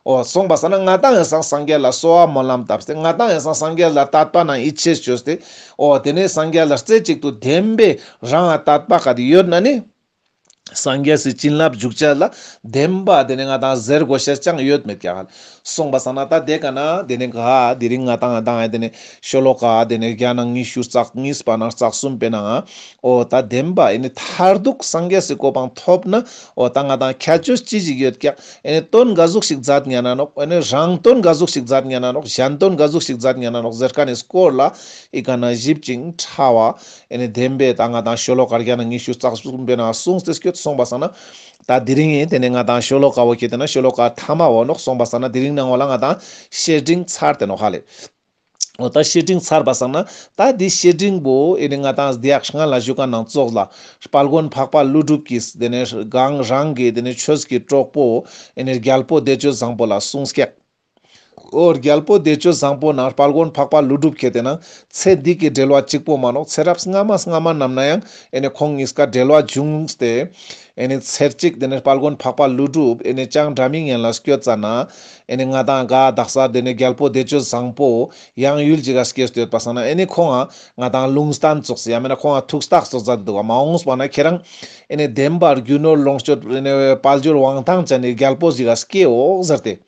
འོ་སོང་པ་སང་ན་ང་དང་ཡང་སང་སངས་རྒྱས་ལ་གསོལ་བ་སྨོན་ལམ་བཏབ་སྟེ་ང་དང་ཡང་སང་སངས་རྒྱས་ལ་དད་པ་ནང་ཡིད་ཆེས་བཅོས་ཏེ། འོ་དེ་ནས་སངས་རྒྱས་ལ་རྩེ་གཅིག་ཏུ་བདེན་པའི་རང་ང་དད་པ་ག་དེ་ཡོད་ན་ནི། སངས་རྒྱས་སི་བྱིན་རླབས་འཇུག་ཅེས་ལ་བདེན་པ་དེ་ནས་ང་དང་ཟེར་དགོས་ཤེས་ཅང་ཡོད་མེད་ཀྱག། སོང་པ་སང་ན་ད་དེ་ཀ་ན་དེ་ནས་ག་དེ་རིང་ང་དང་ང་དང་དེ་ནས་ཤོ་ལོ་ཀ་དེ་ནས་བརྒྱ་ནང་ཉི་ཤུ་རྩ་གཉིས་པ་ནང་རྩ་གསུམ་པའི་ནང་འོ་ད་བདེན་པ་ཨེ་ནི་མཐར་ཐུག་སངས་རྒྱས་སི་གོ་འཕང་ཐོབ་ན་འོ་ད་ང་དང་ཁྱད་ཆོས་ཅི་ཞིག་ཡོད་ཀྱག། ཨེ་ནི་དོན་ག་ཟུག་ཞིག་མཛད་ཉན་ན་ནོག། ཨེ་ནི་རང་དོན་ག་ཟུག་ཞིག་མཛད་ཉན་ན་ནོག། གཞན་དོན་ག་ཟུག་ཞིག་མཛད་ཉན་ན་ནོག་ཟེར་ཁན་ནི་སྐོར་ལ་ཨི་ཀ་ན་ཞིབ་ཅིང་ཕྲ་བ་ཨེ་ནི་བདེན་པའི་ད་ང་དང་ཤོ་ལོ་ཀ་བརྒྱ་ནང་ཉི་ཤུ་རྩ་གསུམ་པའི་ནང་གསུངས་ཏེ་སྐྱོད་སོང་པ་སང་ན། ད་དེ་རིང་ཨེ་དེ་ནས་ང་དང་ཤོ་ལོ་ཀ་བོ་ཁྱེར་ཏེ་ན་ཤོ་ལོ་ཀ་ཐ་མ་བོ་ནོག། སོང་པ་སང་ན་དེ་རིང་ནང་བོ་ལ་ང་དང་བཤེས་སྤྲིང་ཚར་ཏེ་ནོག་ཧ་ལེ། འོ་ད་བཤེས་སྤྲིང་ཚར་པ་སང་ན་ད་འདི་བཤེས་སྤྲིང་པོ་ཨེ་ནི་ང་དང་དེ་ཡག་སྔ་ལ་ཞུ་ཁན་ནང་ཙོགས་ལ་དཔལ་མགོན་འཕགས་པ་ཀླུ་སྒྲུབ་ཀྱིས་དེ་ནས་གང་རང་གི་དེ་ནས་ཆོས་ཀྱི་གྲོགས་པོ་ཨེ་ནི་རྒྱལ་པོ་བདེ་སྤྱོད་བཟང་པོ་ལ་གསུངས་ཀྱག། འོ་རྒྱལ་པོ་བདེ་སྤྱོད་བཟང་པོ་ནང་དཔལ་མགོན་འཕགས་པ་ཀླུ་སྒྲུབ་ཁྱེར་ཏེ་ན་ཚེ་འདི་གི་འབྲེལ་བ་གཅིག་པོ་མ་ནོག། ཚེ་རབས་སྔ་མ་སྔ་མ་རྣམས་ན་ཡང་ཨེ་ནི་ཁོང་གཉིས་ཀ་འབྲེལ་བ་བྱུང་སྟེ། ཨེ་ནི་ཚེ་གཅིག་དེ་ནས་དཔལ་མགོན་འཕགས་པ་ཀླུ་སྒྲུབ་ཨེ་ནི་ཅང་འདྲ་མིན་ཡན་ལ་སྐྱོད་ཙ་ན། ཨེ་ནི་ང་དང་ག་དག་ས་དེ་ནས་རྒྱལ་པོ་བདེ་སྤྱོད་བཟང་པོ་ཡང་ཡུལ་ཅིག་ག་སྐྱེས་ཏེ་ཡོད་པ་སང་ན་ཨེ་ནི་ཁོང་ང་ང་དང་ལུང་བསྟན་ཙོགས་སི་ཡང་མེད་ན་ཁོང་ང་ཐུགས་བརྟག་ཙོགས་མཛད་འདུག་ག། མ་འོངས་པ་ན་ཁྱེད་རང་ཨེ་ནི་བདེན་པར་རྒྱུ་ནོར་ལོངས་སྤྱོད་ཨེ་ནི་དཔལ་འབྱོར་དབང་ཐང་ཅན་ནི་རྒྱལ་པོ་ཞིག་ག་སྐྱེའོ་ཟེར་ཏེ།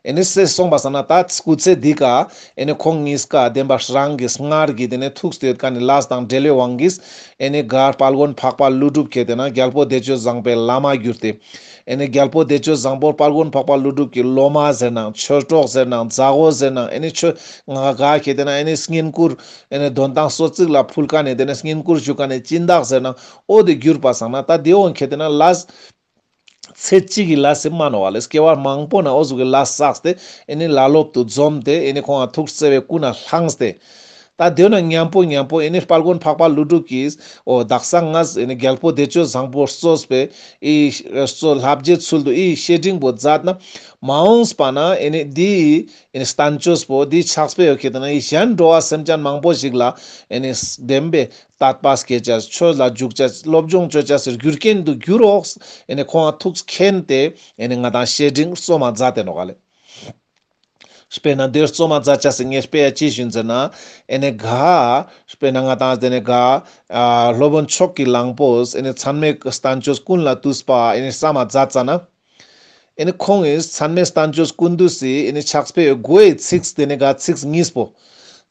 ཨེ་ནི་སེ་སོང་པ་སང་ན་ད་སྐུ་ཚེ་འདི་ཀ་ཨེ་ནི་ཁོང་གཉིས་ཀ་བདེན་པ་རང་གི་སྔར་གྱི་དེ་ནས་ཐུགས་ཏེ་ཡོད་ཁན་ནི་ལས་དང་འབྲེལ་བའི་དབང་གིས་ཨེ་ནི་ག་དཔལ་མགོན་འཕགས་པ་ཀླུ་སྒྲུབ་ཁྱེར་ཏེ་ན་རྒྱལ་པོ་བདེ་སྤྱོད་བཟང་པོའི་བླ་མ་གྱུར་ཏེ། ཨེ་ནི་རྒྱལ་པོ་བདེ་སྤྱོད་བཟང་པོ་དཔལ་མགོན་འཕགས་པ་ཀླུ་སྒྲུབ་ཀྱི་སློབ་མ་ཟེར་ནང་ཆོས་གྲོགས་ཟེར་ནང་མཛའ་བོ་ཟེར་ནང་ཨེ་ནི་ཆོས་ང་ག་ཁྱེར་ཏེ་ན་ཨེ་ནི་བསྙེན་བཀུར་ཨེ་ནི་དོན་དང་གསོལ་ཚིགས་ལ་ཕུལ་ཁན་ནི་དེ་ནས་བསྙེན་བཀུར་ཞུ་ཁན་ནི་སྦྱིན་བདག་ཟེར་ནང་འོ་དེ་གྱུར་པ་སང་ན་ད་དེ་འོང་ཁྱེར་ཏེ་ན་ལས། ཚེ་གཅིག་གི་ལས་སེ་མ་ནོག་པ་ལེ། སྐྱེ་བ་མང་པོ་ན་འོ་ཟུག་གི་ལས་བསགས་ཏེ་ཨེ་ནི་ལ་ལོབ་ཏུ་འཛོམས་ཏེ་ཨེ་ནི་ཁོང་ང་ཐུགས་བརྩེ་བའི་སྐུ་ན་བླངས་ཏེ། ད་དེ་ན་མཉམ་པོ་མཉམ་པོ་ཨེ་ནི་དཔལ་མགོན་འཕགས་པ་ཀླུ་སྒྲུབ་ཀྱིས་འོ་དག་ས་ང་ཨེ་ནི་རྒྱལ་པོ་བདེ་སྤྱོད་བཟང་པོ་གཙོས་པའི་ཨི་གཙོ་བོ་ལྷ་རྗེ་ཚུལ་དུ་ཨི་བཤེས་སྤྲིང་པོ་མཛད་ན་མ་འོངས་པ་ན་ཨེ་ནི་འདི་ཨེ་ནི་བསྟན་བཅོས་པོ་འདི་ཕྱག་དཔེ་ཡོད་ཁྱེར་ཏེ་ན་ཨི་གཞན་འགྲོ་བ་སེམས་ཅན་མང་པོ་ཞིག་ལ་ཨེ་ནི་བདེན་པའི་དད་པ་སྐྱེ་ཅེས་ཆོས་ལ་འཇུག་ཅེས་སློབ་སྦྱོང་ཅོ་ཅེས་སི་རྒྱུ་རྐྱེན་དུ་འགྱུར་རོགས། ཨེ་ནི་ཁོང་ང་ཐུགས་མཁྱེན་ཏེ་ཨེ་ནི་ང་དང་བཤེས་སྤྲིང་གཙོ་མ་མཛད་དེ་ནོག་ལེ། དཔེར་ན་དེ་གཙོ་མ་མཛད་ཅེས་སི་ངས་དཔེ་ཡ་ཅི་ཞུ་ཟེར་ན། ཨེ་ནི་ག་དཔེར་ན་ང་དང་དེ་ནི་ག་ཨ་སློབ་དཔོན་མཆོག་གི་གླང་པོས་ཨེ་ནི་ཚད་མའི་བསྟན་བཅོས་ཀུན་ལས་བཏུས་པ་ཨེ་ནི་བསམ་མ་མཛད་ཙ་ན། ཨེ་ནི་ཁོང་གིས་ཚད་མའི་བསྟན་བཅོས་ཀུན་བཏུས་སི་ཨེ་ནི་ཕྱག་དཔེ་མགོའི་ཚིགས་དེ་ནི་ག་ཚིགས་གཉིས་པོ།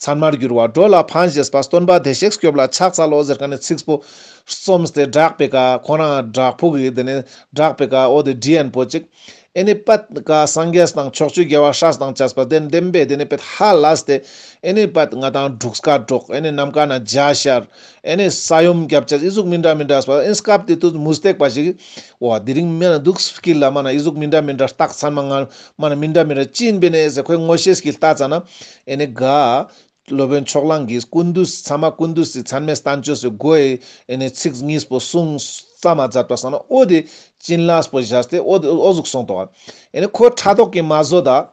ཚད་མར་གྱུར་པ་འགྲོ་ལ་ཕན་བཞེད་པ་སྟོན་པ་བདེ་གཤེགས་སྐྱོབ་ལ་ཕྱག་འཚལ་ལོ་ཟེར་ཁན་ནི་ཚིགས་པོ་རྩོམས་ཏེ་བྲག་པའི་ཀ་ཁོ་རང་བྲག་ཕུག་གི་དེ་ནི་བྲག་པའི་ཀ་འོ་དེ་བྲིས་ཡན་པོ་ཅིག། ཨེ་ནི་པད་ཀ་སངས་རྒྱས་དང་ཕྱོགས་བཅུའི་རྒྱལ་བ་སྲས་དང་བཅས་པ་དེ་བདེན་པའི་དེ་ནི་པད་ཧ་ལས་ཏེ། ཨེ་ནི་པད་ང་དང་འབྲུག་སྐད་སྒྲོག། ཨེ་ནི་ནམ་མཁའ་ན་འཇའ་ཤར། ཨེ་ནི་ས་ཡོམ་རྒྱབ་ཅེས་ཨི་ཟུག་མི་འདྲ་མི་འདྲ་སོང་ཨེ་ནི་སྐབས་དེ་དུས་མུ་སྟེགས་པ་ཞིག་འོ་དེ་རིང་མེད་ན་འདུག་སྐྱིད་ལ་མ་ན་ཨི་ཟུག་མི་འདྲ་མི་འདྲ་རྟགས་ཚང་མ་ང་མ་ན་མི་འདྲ་མི་འདྲ་ཅི་ཡིན་པས་ནས་ཟེར་ཁོས་ངོ་ཤེས་ཀྱི་ལྟ་ཙ་ན། ཨེ་ནི་ག་ སློབ་དཔོན་ཕྱོགས་གླང་གིས་ཀུན་འདུས་ཚང་མ་ཀུན་འདུས་སི་ཚད་མའི་བསྟན་བཅོས་སི་སྒོའི་ཨེ་ནི་ཚིག་གཉིས་པོ་གསུངས་ཙམ་མ་མཛད་པ་སང་ན་འོ་དེ་བྱིན་རླབས་པོ་བཞག་སྟེ་འོ་དེ་འོ་ཟུག་གསུངས་ཏོག་ཨ། ཨེ་ནི་ཁོ་ཕྲག་དོག་གི་མ་བཟོད་ད།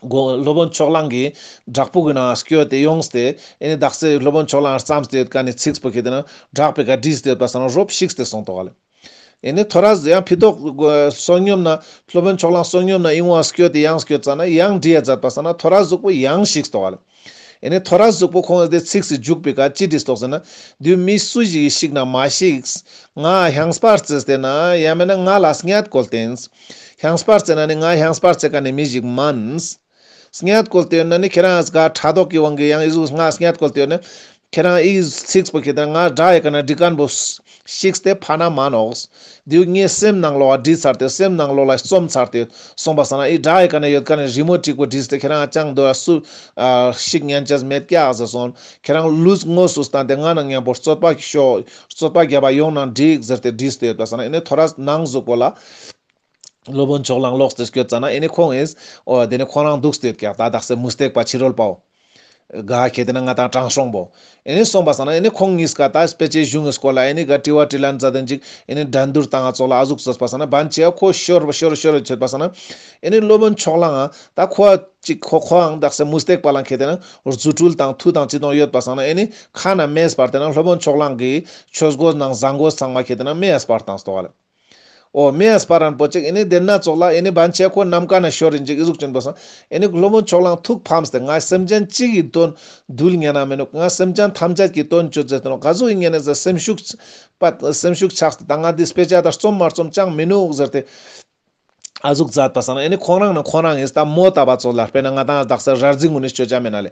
སློབ་དཔོན་ཕྱོགས་གླང་གི་བྲག་ཕུག་གི་ནང་སྐྱོད་དེ་ཡོངས་ཏེ་ཨེ་ནི་དག་ས་སློབ་དཔོན་ཕྱོགས་གླང་བརྩམས་ཏེ་ཡོད་ཀ་ནི་ཚིག་པོ་ཁེ་ཏེ་ན་བྲག་པའི་ཀ་བྲིས་ཏེ་ཡོད་པ་སང་ན་རོབ་ཞིག་སྟེ་སོང་ཏོག་ཨ་ལེ། ཨེ་ནི་ཐོ་རས་ཡང་ཕི་ཏོག་བསོད་སྙོམས་ན་སློབ་དཔོན་ཕྱོགས་གླང་བསོད་སྙོམས་ན་ཨིན་བ་སྐྱོད་དེ་ཡང་སྐྱོད་ཙ་ན་ཡང་བྲིས་ཡ་མཛད་པ་སང་ན་ཐོ་རས་གཟུགས་པོ་ཡང་ཞིག་ཏོག་ཨ་ལེ། ཨེ་ནི་ཐོ་རས་གཟུགས་པོ་ཁོང་དེ་ཚིག་སི་མཇུག་པའི་ཀ་ཅི་བྲིས་ཏོག་ཟེར་ན། དུས་མི་སུ་ཞིག་གིས་ཤིག་ན་མ་ཤིགས། ང་ཧང་སྤར་རྩེས་ཏེ་ན་ཡང་མེད་ན་ང་ལ་སྙད་བཀོལ་ཏེ་ཨིན། ཧང་སྤར་རྩེས་ན་ནི་ང་ཧང་སྤར་རྩེས་ཀ་ནི་མི་ཞིག་མན། སྙད་བཀོལ་ཏེ་ཡོད་ན་ནི་ཁྱེད་རང་ག་ཕྲག་དོག་གི་དབང་གིས་ཡང་ཨི་ཟུག་ང་སྙད་བཀོལ་ཏེ་ཡོད་ན། ཁྱེད་རང་ཨི་ཚིག་པོ་ཁྱེད་རང་ང་དགྲ་ཡི་ཀ་ན་འདྲི་མཁན་པོ་ཤིགས་ཏེ་ཕ་ན་མ་ནོག། དེའུ་ངའི་སེམས་ནང་ལོགས་ལ་བྲིས་ཚར་ཏེ་སེམས་ནང་ལོགས་ལ་རྩོམ་ཚར་ཏེ་སོང་པ་སང་ན་ཨི་དགྲ་ཡི་ཀ་ན་ཡོད་ཀ་ན་རི་མོ་གཅིག་པོ་བྲིས་ཏེ་ཁྱེད་རང་ཅང་དོ་སུ་ཤིག་ཉན་ཅེས་མེད་ཀྱག་ཟེར་སོང་། ཁྱེད་རང་ལུས་དངོས་སུ་བསྟན་ཏེ་ང་ན་མཉམ་པོ་རྩོད་པ་ཤོག་རྩོད་པ་རྒྱབ་པ་ཡོང་ན་འགྲིག་ཟེར་ཏེ་བྲིས་ཏེ་ཡོད་པ་སང་ན་ཨེ་ནི་ཐོ་རས་ནང་གཟུགས་པོ་ལ། སློབ་དཔོན་ཕྱོགས་གླང་ལོག་སྟེ་སྐྱོད་ཙ་ན་ཨེ་ནི་ཁོང་ཨེ་འོ་དེ་ནི་ཁོང་རང་འདུག་སྟེ་ཡོད་ཀྱག་ད་དག་ས་མུ་སྟེགས་པ་ཕྱི་རོལ་པའོ། ག་ཁེ་ཏེ་ན་ང་དང་དྲང་སྲོང་པོ། ཨེ་ནི་སོང་པ་སང་ན་ཨེ་ནི་ཁོང་གཉིས་ཀ་ད་དཔེ་ཆའི་གཞུང་གི་སྐོར་ལ་ཨེ་ནི་ག་དྲི་བ་དྲིས་ལན་མཛད་དེ་ཅིག་ཨེ་ནི་འགྲན་བསྡུར་བཏང་ང་ཙོགས་ལ་ཨ་ཟུག་ཙོགས་པ་སང་ན་བན་ཆེ་ཁོ་ཤོར་ཤོར་ཤོར་ཆོད་པ་སང་ན་ཨེ་ནི་སློབ་དཔོན་ཕྱོགས་གླང་ང་ད་ཁོ་ཅིག་ཁོ་ཁོའང་དག་ས་མུ་སྟེགས་པ་ལ་ཁེ་ཏེ་ན་རྫུ་འཕྲུལ་དང་མཐུ་དང་ཅི་དང་ཡོད་པ་སང་ན་ཨེ་ནི་ཁ་ན་མེ་སྤར་ཏེ་ན་སློབ་དཔོན་ཕྱོགས་གླང་གི་ཆོས་གོས་ནང་ཟངས་གོས་ཚང་མ་ཁེ་ཏེ་ན་མེ་ཡ་སྤར་བཏང་སྟོག་ལེ། འོ་མེ་ཡ་སྤར་རན་པོ་ཅིག་ཨེ་ནི་དེ་ན་ཙོགས་ལ་ཨེ་ནི་བན་ཆེ་ཁོ་ནམ་མཁའ་ན་ཤོར་རིན་ཅིག་ཨི་ཟུག་ཅོན་པ་སང་ཨེ་ནི་སློབ་དཔོན་ཕྱོགས་གླང་ཐུགས་ཕམ་སྟེ་ང་སེམས་ཅན་གཅིག་གི་དོན་འདུལ་ཉན་ན་མེ་ནོག། ང་སེམས་ཅན་ཐམས་ཅད་ཀྱི་དོན་ཅོ་ཟེར་ཏེ་ནོག། ག་ཟུག་ཨིན་ཉན་ན་ཟེར་སེམས་ཤུགས་པ་སེམས་ཤུགས་ཆག་སྟེ་ད་ང་འདི་དཔེ་ཆ་ད་རྩོམ་མ་རྩོམ་ཅང་མི་ནུག་ཟེར་ཏེ། ཨ་ཟུག་མཛད་པ་སང་ན་ཨེ་ནི་ཁོང་རང་ན་ཁོང་རང་ཨིན་ད་མོ་ལྟ་བ་ཙོགས་ལ་དཔེར་ན་ང་དང་དག་ས་ར་རྫི་ངུ་ནི་ཅོ་ཅ་མེད་ན་ལེ།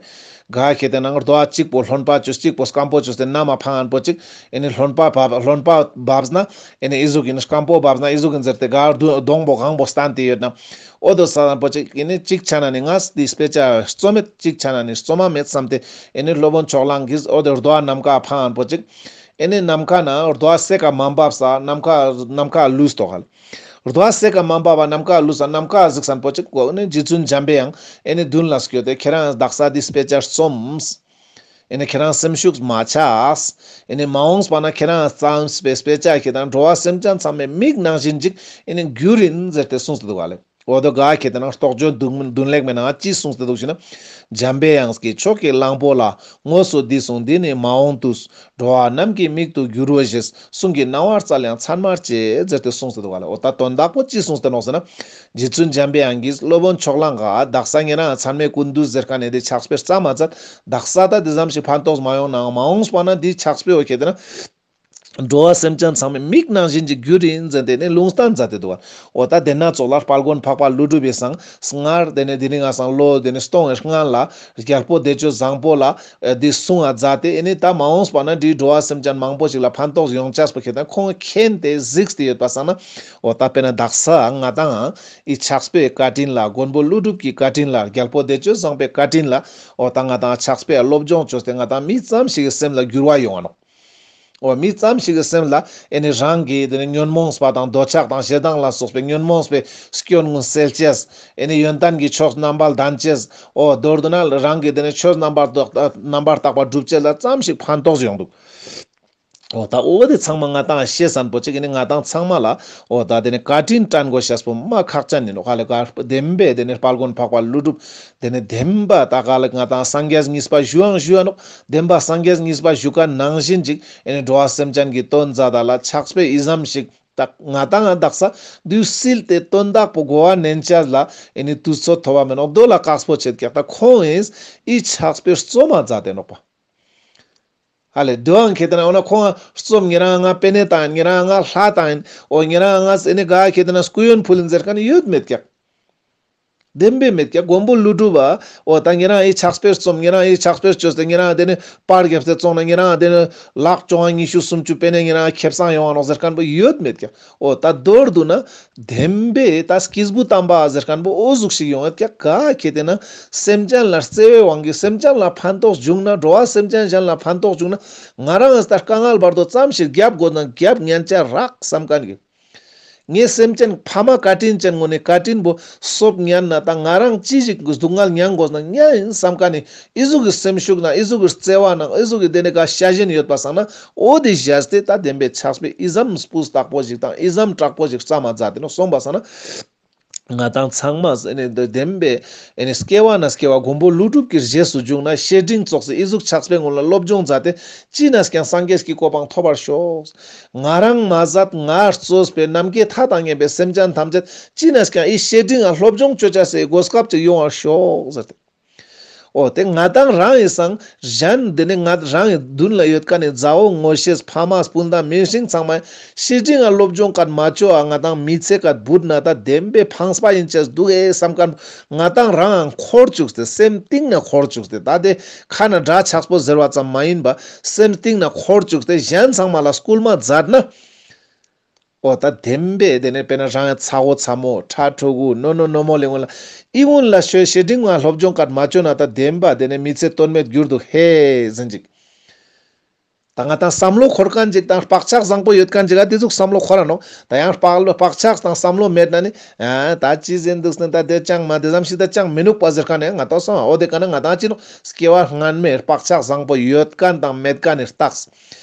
ག་ཁེ་ཏེ་ན་རྡོ་ཨ་གཅིག་པོ་རློན་པ་ཅོས་གཅིག་པོ་སྐམ་པོ་ཅོས་ཏེ་ན་མ་ཕང་ཨན་པོ་ཅིག་ཨེ་ནི་རློན་པ་བབ་རློན་པ་བབས་ན་ཨེ་ནི་ཨི་ཟུག་ཨིན་སྐམ་པོ་བབས་ན་ཨི་ཟུག་ཨིན་ཟེར་ཏེ་ག་རྡུ་སྡོང་པོ་གང་པོ་སྟན་ཏེ་ཡོད་ན། འོ་དོ་ས་ཨན་པོ་ཅིག་ཨེ་ནི་གཅིག་ཆ་ན་ནི་ང་འདི་དཔེ་ཆ་རྩོམ་མེད་གཅིག་ཆ་ན་ནི་རྩོམ་མ་མེད་བསམ་སྟེ་ཨེ་ནི་སློབ་དཔོན་ཕྱོགས་གླང་གིས་འོ་དོ་རྡོ་ཨ་ནམ་མཁའ་ཕང་ཨན་པོ་ཅིག་ཨེ་ནི་ནམ་མཁའ་ན་རྡོ་ཨ་སེ་ཀ་མ་བབས་ས་ནམ་མཁའ་ནམ་མཁའ་ལུས་ཏོག་ལེ། རྡོ་ཨ་སེ་ཀ་མ་བབས་པ་ནམ་མཁའ་ལུས་ས་ནམ་མཁའ་གཟིགས་སན་པོ་ཅིག་གོ་ནི་རྗེ་བཙུན་འཇམ་པའི་དབྱངས་ཨེ་ནི་མདུན་ལ་སྐྱོད་དེ་ཁྱེད་རང་དག་ས་འདི་དཔེ་ཆ་རྩོམས། ཨེ་ནི་ཁྱེད་རང་སེམས་ཤུགས་མ་ཆགས། ཨེ་ནི་མ་འོངས་པ་ན་ཁྱེད་རང་རྩོམས་པའི་དཔེ་ཆ་ཁྱེད་རང་འགྲོ་བ་སེམས་ཅན་ཚང་མའི་མིག་ནང་བཞིན་ཅིག་ཨེ་ནི་འགྱུར་ཨིན་ཟེར་ཏེ་གསུངས་ཏེ་འདུག་ག་ལེ། འོ་དོ་ག་ཁེ་ཏེ་ན་རྟོགས་བརྗོད་མདུན་མདུན་ལེགས་མའི་ནང་ཅི་གསུངས་ཏེ་འདུག་ཞེ་ན། འཇམ་པའི་དབྱངས་ཀྱིས་མཆོག་གི་གླང་པོ་ལ། དངོས་སུ་འདི་གསུངས་འདི་ནི་མ་འོངས་དུས། འགྲོ་བ་རྣམས་ཀྱི་མིག་ཏུ་འགྱུར་རོ་ཞེས། གསུང་གི་རྣ་བར་སྩལ་ཡང་མཚན་མར་བཅད་ཟེར་ཏེ་གསུངས་ཏེ་འདུག་ག་ལེ། འོ་ད་དོན་དག་པོ་ཅི་གསུངས་ཏེ་ནོག་ཟེར་ན། རྗེ་བཙུན་འཇམ་པའི་དབྱངས་ཀྱིས་སློབ་དཔོན་ཕྱོགས་གླང་ག་དག་ས་ཉེ་རང་ཚད་མའི་ཀུན་འདུས་ཟེར་མཁན་ནི་འདི་ཕྱག་དཔེ་རྩོམ་མ་མཛད། དག་ས་ད་འདི་ཙམ་ཞིག་ཕན་ཐོགས་མ་ཡོང་ནའང་མ་འོངས་པ་ན་འདི་ཕྱག་དཔེ་འོ་ཁེ་ཏེ་ན། འགྲོ་བ་སེམས་ཅན་ཚང་མའི་མིག་ནང་བཞིན་གྱི་རྒྱུ་རིན་ཟེར་ཏེ་ནི་ལུང་བསྟན་མཛད་དེ་འདུག་ག་འོ་ད་དེ་ན་ཙོགས་ལ་དཔལ་མགོན་འཕགས་པ་ཀླུ་སྒྲུབ་པའི་སང་སྔར་དེ་ནི་དེ་རིང་ང་སང་ལོ་དེ་ནི་སྟོང་སྔན་ལ་རྒྱལ་པོ་བདེ་སྤྱོད་བཟང་པོ་ལ་འདི་གསུང་ང་མཛད་དེ་ཨེ་ནི་ད་མ་འོངས་པ་ན་འདི་འགྲོ་བ་སེམས་ཅན་མང་པོ་ཞིག་ལ་ཕན་ཐོགས་ཡོང་ཅེས་པོ་ཁེ་ཏེ་ན་ཁོང་མཁྱེན་ཏེ་གཟིགས་ཏེ་ཡོད་པ་སང་ན། འོ་ད་དཔེར་ན་དག་ས་ང་དང་ཨི་ཕྱག་དཔེའི་བཀའ་དྲིན་ལ་མགོན་པོ་ཀླུ་སྒྲུབ་ཀྱི་བཀའ་དྲིན་ལ་རྒྱལ་པོ་བདེ་སྤྱོད་བཟང་པོའི་བཀའ་དྲིན་ལ་འོ་ད་ང་དང་ཕྱག་དཔེ་སློབ་སྦྱོང་བཅོས་ཏེ་ང་དང་མི་ཙམ་ཞིག་གི་སེམས་ལ་འགྱུར་བ་ཡོང་ང་ནོག་འོ་མི་ཙམ་ཞིག་གི་སེམས་ལ་ཨེ་ནི་རང་གི་དེ་ནི་ཉོན་མོངས་པ་དང་འདོད་ཆགས་དང་ཞེ་སྡང་ལ་སོགས་པའི་ཉོན་མོངས་པའི་སྐྱོན་ངོ་སེལ་ཅེས། ཨེ་ནི་ཡོན་ཏན་གྱི་ཆོས་རྣམ་པ་ལྡན་ཅེས། འོ་མདོར་བསྡུ་ན་རང་གི་དེ་ནི་ཆོས་རྣམ་པ་རྣམ་པར་དག་པ་སྒྲུབ་ཅེས་ལ་ཙམ་ཞིག་ཕན་ཐོགས་ཡོང་འདུག་འོ་ད་འོ་དེ་ཚང་མ་ང་དང་ཤེས་སན་པོ་ཅིག་ཨེ་ནི་ང་དང་ཚང་མ་ལ་འོ་ད་དེ་ནི་བཀའ་དྲིན་དྲན་དགོས་ཤེས་པོ་མ་ཁག་ཅན་ཡིན་ནོག་ག་ལེ། ག་བདེན་པའི་དེ་ནི་དཔལ་མགོན་འཕགས་པ་ཀླུ་སྒྲུབ་དེ་ནི་བདེན་པ་ད་ག་ལེ་ང་དང་སངས་རྒྱས་གཉིས་པ་ཞུའང་ཞུ་ཡ་ནོག་བདེན་པ་སངས་རྒྱས་གཉིས་པ་ཞུ་ཀ་ནང་བཞིན་ཅིག་ཨེ་ནི་འགྲོ་བ་སེམས་ཅན་གྱི་དོན་མཛད་ད་ལ་ཕྱག་དཔེ་ཨི་ཙམ་ཞིག་ད་ང་དང་ང་དག་ས་དུས་སིལ་ཏེ་དོན་དག་པོ་གོ་བ་ནན་ཅེས་ལ་ཨེ་ནི་དུས་ཚོད་ཐོབ་བ་མེད་ནོག་དོ་ལ་དཀགས་པོ་ཆེད་ཀྱག་ད་ཁོང་ཨིན་ཨི་ཕྱག་དཔེ་རྩོམ་མ་མཛད་དེ་ནོག་པ། ཧ་ལེ་དོའང་ཁེ་ཏེ་ན་འོ་ན་ཁོང་རྩོམ་ཉེ་རང་ང་པེ་ནེ་བཏང་ཉེ་རང་ང་ལྷ་བཏང་ཨིན། འོ་ཉེ་རང་ང་ཨེ་ནི་ག་ཁེ་ཏེ་ན་སྐུ་ཡོན་ཕུལ་ཨིན་ཟེར་མཁན་ཡོད་མེད་ཀྱག་བདེན་པའི་མེད་ཀྱག་མགོན་པོ་ཀླུ་སྒྲུབ་པ་འོ་ད་ཉེ་རང་ཨི་ཕྱག་དཔེ་རྩོམ་ཉེ་རང་ཨི་ཕྱག་དཔེ་བཅོས་ཏེ་ཉེ་རང་དེ་ནི་པར་རྒྱབ་སྟེ་བཙོང་ན་ཉེ་རང་དེ་ནི་ལག་བཅོ་ལྔ་ཉི་ཤུ་སུམ་ཅུ་པེ་ནེ་ཉེ་རང་ཁེ་བཟང་ཡོང་ང་ནོག་ཟེར་མཁན་པོ་ཡོད་མེད་ཀྱག་འོ་ད་མདོར་བསྡུ་ན། བདེན་པའི་ད་སྐྱེས་བུ་དམ་པ་ཟེར་མཁན་པོ་འོ་ཟུག་ཞིག་ཡོང་ཡོད་ཀྱག་ག་ཁེ་ཏེ་ན་སེམས་ཅན་ལ་བརྩེ་བའི་དབང་གིས་སེམས་ཅན་ལ་ཕན་ཐོགས་བྱུང་ན་འགྲོ་བ་སེམས་ཅན་གཞན་ལ་ཕན་ཐོགས་བྱུང་ན་ང་རང་ད་དཀའ་ངལ་བར་དོ་ཙམ་ཞིག་རྒྱབ་དགོས་ན་རྒྱབ་ཉན་ཆ་རག་བསམ་མཁན་གྱི། ངའི་སེམས་ཅན་ཕ་མ་བཀའ་དྲིན་ཅན་ངོ་ནས་བཀའ་དྲིན་པོ་སོབ་ཉན་ན་ད་ང་རང་ཅི་ཞིག་སྡུག་བསྔལ་མྱང་དགོས་ན་མྱ་ཡིན་བསམ་མཁན་ནི་ཨི་ཟུག་གི་སེམས་ཤུགས་ན་ཨི་ཟུག་གི་བརྩེ་བ་ན་ཨི་ཟུག་གི་དེ་ནས་ག་ཤ་ཞེན་ཡོད་པ་སང་ན་འོ་དེ་བཞག་སྟེ་ད་བདེན་པའི་ཕྱག་དཔེ་ཨི་ཙམ་སྤུས་དག་པོ་ཞིག་དང་ཨི་ཙམ་དྲག་པོ་ཞིག་བརྩམས་མ་མཛད་དེ་ནོ་སོང་པ་སང་ན། ང་དང་ཚང་མ་ཨེ་ནི་བདེན་པའི་ཨེ་ནི་སྐྱེ་བ་ནས་སྐྱེ་བ་མགོན་པོ་ཀླུ་སྒྲུབ་ཀྱི་རྗེས་སུ་འཇུག་ན་བཤེས་སྤྲིང་ཙོགས་སེ་ཨི་ཟུག་ཕྱག་དཔེ་ངོ་ལ་སློབ་སྦྱོང་མཛད་དེ་ཅི་ནས་ཀྱང་སངས་རྒྱས་ཀྱི་གོ་འཕང་ཐོབ་པར་ཤོག། ང་རང་མ་ཟད་ང་གཙོས་པའི་ནམ་མཁའི་མཐའ་དང་མཉམ་པའི་སེམས་ཅན་ཐམས་ཅད་ཅི་ནས་ཀྱང་ཨི་བཤེས་སྤྲིང་ང་སློབ་སྦྱོང་ཅོ་ཅེས་སི་གོ་སྐབས་ཅིག་ཡོང་བར་ཤོག་ཟེར་ཏེ། འོ་དེ་ང་དང་རང་ཡི་སང་གཞན་དེ་ནི་ང་རང་ཡི་མདུན་ལ་ཡོད་མཁན་ནི་མཛའ་བོ་ངོ་ཤེས་ཕ་མ་སྤུན་ཟླ་མིང་སྲིང་ཚང་མ་བཤེས་སྤྲིང་ང་སློབ་སྦྱོང་ག་མ་ཅོ་ཨ་ང་དང་མི་ཚེ་ག་བུད་ན་ད་བདེན་པའི་ཕངས་པ་ཡིན་ཅེས་འདུག་ཨེ་བསམ་མཁན་ང་དང་རང་འཁོར་བཅུག་སྟེ་སེམས་གཏིང་ན་འཁོར་བཅུག་སྟེ་ད་དེ་ཁ་ན་འདྲ་ཆགས་པོ་ཟེར་བ་ཙམ་མ་ཡིན་པ་སེམས་གཏིང་ན་འཁོར་བཅུག་སྟེ་གཞན་ཚང་མ་ལ་སྐུལ་མ་མཛད་ན། འོ་ད་བདེན་པའི་དེ་ནས་དཔེར་ན་རང་ཚ་བོ་ཚ་མོ་ཕྲ་ཕྲུ་གུ་ནོ་ནོ་ནོ་མོ་ལེ་ངོ་ལ་ཨི་ངོ་ལ་ཤོད་བཤེས་སྤྲིང་ང་སློབ་སྦྱོང་ག་མ་ཅོ་ན་ད་བདེན་པ་དེ་ནས་མི་ཚེ་དོན་མེད་འགྱུར་འདུག་ཧེ་ཟེར་ཅིག། ད་ང་དང་བསམ་བློ་འཁོར་མཁན་ཅིག་དང་བག་ཆགས་བཟང་པོ་ཡོད་མཁན་ཅིག་ཨ་དེ་ཟུག་བསམ་བློ་འཁོར་ར་ནོག། ད་ཡང་བག་བག་ཆགས་དང་བསམ་བློ་མེད་ན་ནི་ཨ་ད་ཅི་ཟེར་འདུག་ཟེར་ན་ད་དེ་ཅང་མ་དེ་ཙམ་ཞིག་ད་ཅང་མི་ནུག་པ་ཟེར་མཁན་ནི་ང་དང་སོང་ཨ་འོ་དེ་ག་ན་ང་དང་ཅི་ནོག་སྐྱེ་བ་སྔན་མའི་བག་ཆགས་བཟང་པོ་ཡོད་མཁན་དང་མེད་མཁན་ནི་རྟགས།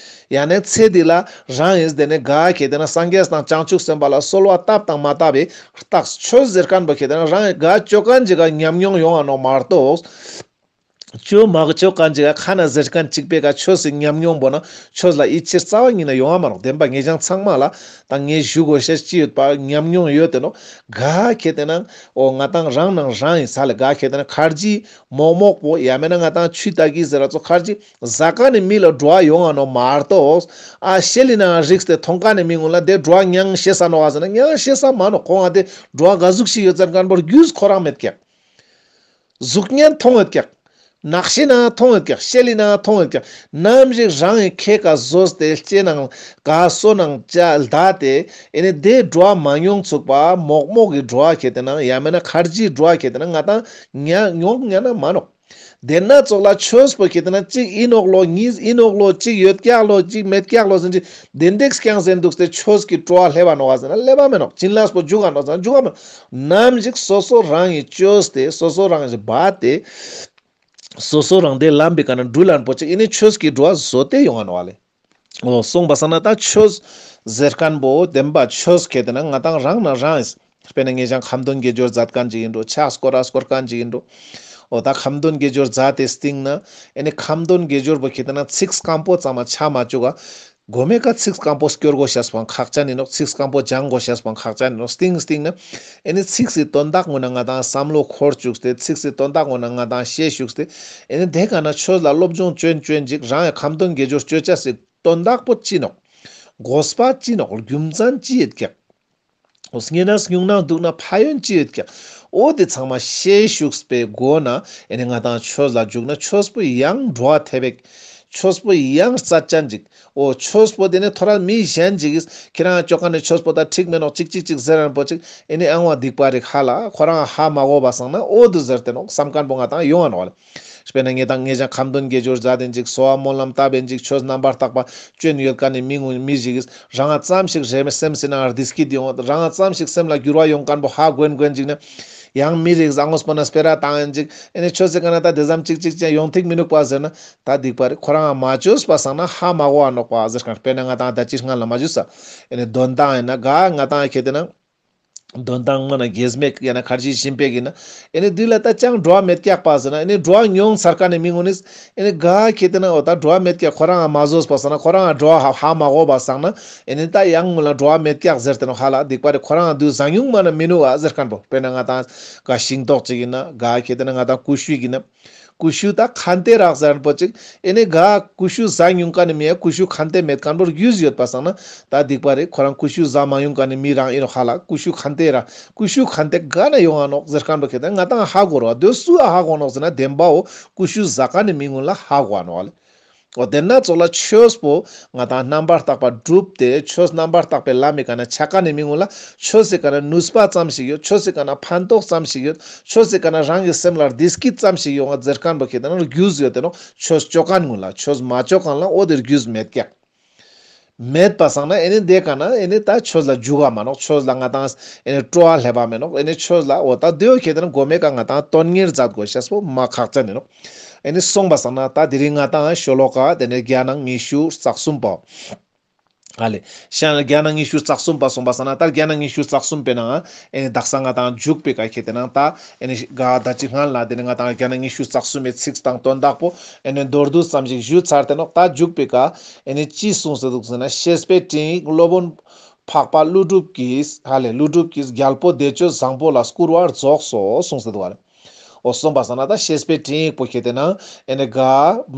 ཡང་ན་ཚེ་འདི་ལ་རང་ཡིན་དེ་ནས་ག་ཁེ་དེ་ན་སངས་རྒྱས་དང་བྱང་ཆུབ་སེམས་དཔའ་ལ་གསོལ་བ་བཏབ་དང་མ་བཏབ་པའི་རྟགས། ཆོས་ཟེར་མཁན་པོ་ཁེ་དེ་ན་རང་ག་ཅོ་མཁན་ཅིག་ག་ཉམས་མྱོང་ཡོང་ང་ནོག་མ་གཏོགས། ཅོ་མ་ཅོ་མཁན་ཅིག་ག་ཁ་ན་ཟེར་མཁན་ཅིག་པའི་ག་ཆོས་སི་ཉམས་མྱོང་པོ་ན་ཆོས་ལ་ཡིད་ཆེས་རྩ་བ་ཉིད་ན་ཡོང་ང་མ་ནོག། བདེན་པ་ངེད་ཅག་ཚང་མ་ལ་ད་ངས་ཞུ་དགོས་ཤེས་ཅི་ཡོད་པ་ཉམས་མྱོང་ཡོད་དེ་ནོག། ག་ཁེ་དེ་ན་འོ་ང་དང་རང་ནང་རང་ཡིན་ས་ལ་ག་ཁེ་དེ་ན་ཁར་ཇི་མོག་མོག་པོ་ཡང་མེད་ན་ང་དང་ཆུ་ལྟ་གི་ཟེར་ར་ཚོ་ཁར་ཇི། ཟ་མཁན་ནི་མི་ལ་འགྲོ་བ་ཡོང་ང་ནོག་མ་གཏོགས། ཨ་ཤེལ་ལི་ནང་རིགས་ཏེ་མཐོང་མཁན་ནི་མི་ངོ་ལ་དེ་འགྲོ་བ་མྱང་ཤེས་ས་ནོག་ཨ་ཟེར་ན་མྱང་ཤེས་ས་མ་ནོག། ཁོང་ང་དེ་འགྲོ་བ་ག་ཟུག་ཞིག་ཡོད་ཟེར་མཁན་པོ་རྒྱུས་ཁོ་རང་མེད་ཀྱག། གཟུགས་བརྙན་མཐོང་ཡོད་ཀྱག། ནག་ཤེལ་ནང་མཐོང་ཡོད་ཀྱག། ཤེལ་ལི་ནང་མཐོང་ཡོད་ཀྱག། ནམ་ཞིག་རང་གི་ཁེ་ཀ་བཟོས་ཏེ་ལྕེ་ནང་ག་སོ་ནང་ལྕགས་ལྡད་དེ་ཨེ་ནི་དེ་འགྲོ་བ་མ་མྱོང་ཚུགས་པ་མོག་མོག་གི་འགྲོ་བ་ཁེ་དེ་ན་ཡང་མེད་ན་ཁར་ཇི་འགྲོ་བ་ཁེ་དེ་ན་ང་དང་ཉ་མྱོང་ཉ་ན་མ་ནོག། དེ་ན་ཙོགས་ལ་ཆོས་པོ་ཁེ་དེ་ན་གཅིག་ཨིན་ནོག་ལོ། གཉིས་ཨིན་ནོག་ལོ། གཅིག་ཡོད་ཀྱག་ལོ། གཅིག་མེད་ཀྱག་ལོ་ཟེར་གྱི་དེ་འདེགས་ཀྱང་ཟེར་འདུག་སྟེ་ཆོས་ཀྱི་སྤྲོ་བ་སླེབས་པ་ནོག་ག་ཟེར་ན་སླེབས་པ་མེད་ནོག། བྱིན་རླབས་པོ་འཇུག་ག་ནོག་ཟེར་ན་འཇུག་ག་མེད་ནོག། ནམ་ཞིག་སོ་སོ་རང་གིས་བཅོས་ཏེ་སོ་སོ་རང་གིས་སྦ་སྟེ་སོ་སོ་རང་དེ་ལམ་པའི་ཀ་ན་འགྲུལ་ལན་པོ་ཅིག་ཨེ་ནི་ཆོས་ཀྱི་སྤྲོ་བ་བཟོ་སྟེ་ཡོང་ང་ནོག་ལེ། འོ་སོང་པ་སང་ན་ད་ཆོས་ཟེར་མཁན་པོ་བདེན་པ་ཆོས་ཁེ་དེ་ན་ང་དང་རང་ན་རང་ཡིན། དཔེར་ན་ངེད་ཅག་ཁ་འདོན་དགེ་སྦྱོར་མཛད་མཁན་ཅིག་ཡིན་འགྲོ། ཕྱག་སྐོར་ར་སྐོར་མཁན་ཅིག་ཡིན་འགྲོ། འོ་ད་ཁ་འདོན་དགེ་སྦྱོར་མཛད་དེ་སྟིང་ན་ཨེ་ནི་ཁ་འདོན་དགེ་སྦྱོར་པོ་ཁེ་དེ་ན་ཚིག་སྐམ་པོ་ཙམ་མ་ཆ་མ་བཅུག་ག། གོ་མེ་ཀ་ཚིག་སྐམ་པོ་སྐྱོར་དགོས་ཤེས་པོ་ཁག་ཅན་ཡིན་ནོག། ཚིག་སྐམ་པོ་སྦྱང་དགོས་ཤེས་པོ་ཁག་ཅན་ཡིན་ནོག། སྟིང་སྟིང་ན་ཨེ་ནི་ཚིག་སི་དོན་དག་ངོ་ན་ང་དང་བསམ་བློ་འཁོར་བཅུག་སྟེ་ཚིག་སི་དོན་དག་ངོ་ན་ང་དང་ཤེས་བཅུག་སྟེ་ཨེ་ནི་དེ་ག་ན་ཆོས་ལ་སློབ་སྦྱོང་ཅོན་ཅོན་ཅིག་རང་ཡང་ཁ་འདོན་དགེ་སྦྱོར་ཅོ་ཅེས་སི་དོན་དག་པོ་ཅི་ནོག། དགོས་པ་ཅི་ནོག། རྒྱུ་མཚན་ཅི་ཡོད་ཀྱག། འོ་སྙུང་ན་སྙུང་ན་འདུག་ན་ཕན་ཡོན་ཅི་ཡོད་ཀྱག། འོ་དེ་ཚང་མ་ཤེས་བཅུག་པའི་སྒོ་ན་ཨེ་ནི་ང་དང་ཆོས་ལ་འཇུག་ན་ཆོས་པོ་ཡང་འགྲོ་བ་ཐེབས་པའི་ཆོས་པོ་ཡང་རྩ་ཅན་ཅིག། འོ་ཆོས་པོ་དེ་ནི་ཐོ་ར་མི་གཞན་ཅིག་གིས་ཁྱེད་རང་ཅོ་མཁན་ནི་ཆོས་པོ་ད་འགྲིག་མེད་ནོག་ཅིག་ཅིག་ཅིག་ཟེར་རན་པོ་ཅིག་ཨེ་ནི་ཨང་བ་སྡིག་པ་རིག་ཧ་ལ་ཁོ་རང་ཧ་མ་གོ་བ་སང་ན་འོ་དུ་ཟེར་ཏེ་ནོག་བསམ་མཁན་པོ་ང་དང་ཡོང་ང་ནོག་ལེ། དཔེར་ན་ངེད་དང་ངེད་ཅག་ཁ་འདོན་དགེ་སྦྱོར་མཛད་དེན་ཅིག་གསོལ་བ་སྨོན་ལམ་བཏབ་དེན་ཅིག་ཆོས་རྣམ་པར་དག་པ་ཅོན་ཡོད་མཁན་ནི་མི་ངོ་མི་ཞིག་གིས་རང་ཙམ་ཞིག་རེ་མེ་སེམས་སི་ནང་བདེ་སྐྱིད་ཡོང་རང་ཙམ་ཞིག་སེམས་ལ་འགྱུར་བ་ཡོང་མཁན་པོ་ཧ་གོན་གོན་ཅིག་ན་ཡང་མི་རིགས་ཨ་ངོས་པོ་ན་སྤེ་ར་བཏང་ཡིན་ཅིག་ཨེ་ནི་ཆོས་སི་ཀ་ན་ད་དེ་ཙམ་ཅིག་ཅིག་ཅན་ཡོང་ཐིག་མི་ནུག་པ་ཟེར་ན་ད་སྡིག་པ་རེད། ཁོ་རང་མ་ཅོས་པ་སང་ན་ཧ་མ་གོ་བ་ནོག་པ་ཟེར་མཁན། དཔེར་ན་ང་དང་ད་ཅི་སྔ་ལ་མ་ཞུས་ས་ཨེ་ནི་དོན་དག་ཡིན་ན་ག་ང་དང་ཁེ་དེ་ན། དོན་དག་སྔོན་ན་རྒྱལ་མེད་ཡང་ན་ཁར་ཇི་ཞིམ་པེ་གི་ན། ཨེ་ནི་འདི་ལ་ད་ཅང་འགྲོ་བ་མེད་ཀྱག་པ་ཟེར་ན་ཨེ་ནི་འགྲོ་བ་མྱོང་ཚར་མཁན་ནི་མི་ངོ་ནི། ཨེ་ནི་ག་ཁེ་དེ་ན་འོ་ད་འགྲོ་བ་མེད་ཀྱག་ཁོ་རང་མ་བཟོས་པ་སང་ན་ཁོ་རང་འགྲོ་བ་ཧ་མ་གོ་བ་སང་ན། ཨེ་ནི་ད་ཡང་ངོ་ལ་འགྲོ་བ་མེད་ཀྱག་ཟེར་ཏེ་ནོག་ཧ་ལ་སྡིག་པ་རེད། ཁོ་རང་དུས་བཟང་ཡོང་མ་ན་མི་ནུག་ཨ་ཟེར་མཁན་པོ། དཔེར་ན་ང་དང་ག་ཤིང་ཏོག་ཅིག་ཡིན་ན་ག་ཁེ་དེ་ན་ང་དང་ཀུ་ཤུ་ཡིན་ན། ཀུ་ཤུ་ད་ཁན་ཏེ་རག་ཟེར་མཁན་པོ་ཅིག། ཨེ་ནི་ག་ཀུ་ཤུ་ཟ་མྱོང་མཁན་ནི་མི་ཡ་ཀུ་ཤུ་ཁན་ཏེ་མེད་མཁན་པོ་རྒྱུས་ཡོད་པ་སང་ན་ད་སྡིག་པ་རེད། ཁོ་རང་ཀུ་ཤུ་ཟ་མ་མྱོང་མཁན་ནི་མི་རང་ཡིན་ནོག་ཧ་ལ། ཀུ་ཤུ་ཁན་ཏེ་ར་ཀུ་ཤུ་ཁན་ཏེ་ག་ན་ཡོང་ང་ནོག་ཟེར་མཁན་པོ་ཁེ་དེ་ང་དང་ཧ་གོ་རོག་དེ་སུ་ཨ་ཧ་གོ་ནོག་ཟེར་ན་བདེན་པའོ་ཀུ་ཤུ་ཟ་མཁན་ནི་མི་ངོ་ལ་ཧ་གོ་ནོག་ལེ། འོ་དེ་ན་ཙོགས་ལ་ཆོས་པོ་ང་དང་རྣམ་པར་དག་པ་བསྒྲུབས་ཏེ་ཆོས་རྣམ་པར་དག་པའི་ལམ་མི་ཀ་ན་ཆ་མཁན་ནི་མི་ངོ་ལ་ཆོས་སི་ཀ་ན་ནུས་པ་ཙམ་ཞིག་ཡོད། ཆོས་སི་ཀ་ན་ཕན་ཐོགས་ཙམ་ཞིག་ཡོད། ཆོས་སི་ཀ་ན་རང་གི་སེམས་ལ་བདེ་སྐྱིད་ཙམ་ཞིག་ཡོང་བ་ཟེར་མཁན་པོ་ཁེ་དེ་ན་རྒྱུས་ཡོད་དེ་ནོག། ཆོས་ཅོ་མཁན་ངོ་ལ་ཆོས་མ་ཅོ་མཁན་ལ་འོ་དེ་རྒྱུས་མེད་ཀྱག། མེད་པ་སང་ན་ཨེ་ནི་དེ་ཀ་ན་ཨེ་ནི་ད་ཆོས་ལ་འཇུག་ག་མ་ནོག། ཆོས་ལ་ང་ཏང་ཨེ་ནི་སྤྲོ་བ་སླེབ་པ་མེ་ནོག། ཨེ་ནི་ཆོས་ལ་འོ་ད་དེའོ་ཁེ་ཏེ་ན་གོ་མེ་ཀ་ང་ཏང་དོན་གཉེར་མཛད་དགོས་ཤེས་པོ་མ་ཁག་ཅན་ཨིན་ནོག། ཨེ་ནི་སོང་པ་སང་ན་ད་དེ་རིང་ང་ཏང་ཤོ་ལོ་ཀ་དེ་ནས་བརྒྱ་ནང་ཉི་ཤུ་རྩ་གསུམ་པ། ཧ་ལེ། ཤ་ན་བརྒྱ་ནང་ཉི་ཤུ་རྩ་གསུམ་པ་སོང་པ་སང་ན་ད་བརྒྱ་ནང་ཉི་ཤུ་རྩ་གསུམ་པའི་ནང་ཨེ་ནི་དག་ས་ང་ཏང་འཇུག་པའི་ཀ་ཁེ་ཏེ་ན་ད་ཨེ་ནི་ག་ད་ཅི་སྔན་ལ་དེ་ནི་ང་ཏང་བརྒྱ་ནང་ཉི་ཤུ་རྩ་གསུམ་པའི་ཚིག་དང་དོན་དག་པོ་ཨེ་ནི་མདོར་བསྡུས་ཙམ་ཞིག་ཞུས་ཚར་ཏེ་ནོག། ད་འཇུག་པའི་ཀ་ཨེ་ནི་ཅི་གསུངས་ཏེ་འདུག་ཟེར་ན། བཤེས་པའི་སྤྲིངས་ཡིག་སློབ་དཔོན་འཕགས་པ་ཀླུ་སྒྲུབ་ཀྱིས། ཧ་ལེ། ཀླུ་སྒྲུབ་ཀྱིས་རྒྱལ་པོ་བདེ་སྤྱོད་བཟང་པོ་ལ་བསྐུར་བར་རྫོགས་སོ་གསུངས་ཏེ་འདུག་པ་ལེ། འོ་སོང་པ་སང་ན་ད་བཤེས་པའི་སྤྲིངས་ཡིག་པོ་ཁེ་ཏེ་ན་ཨེ་ནི་ག་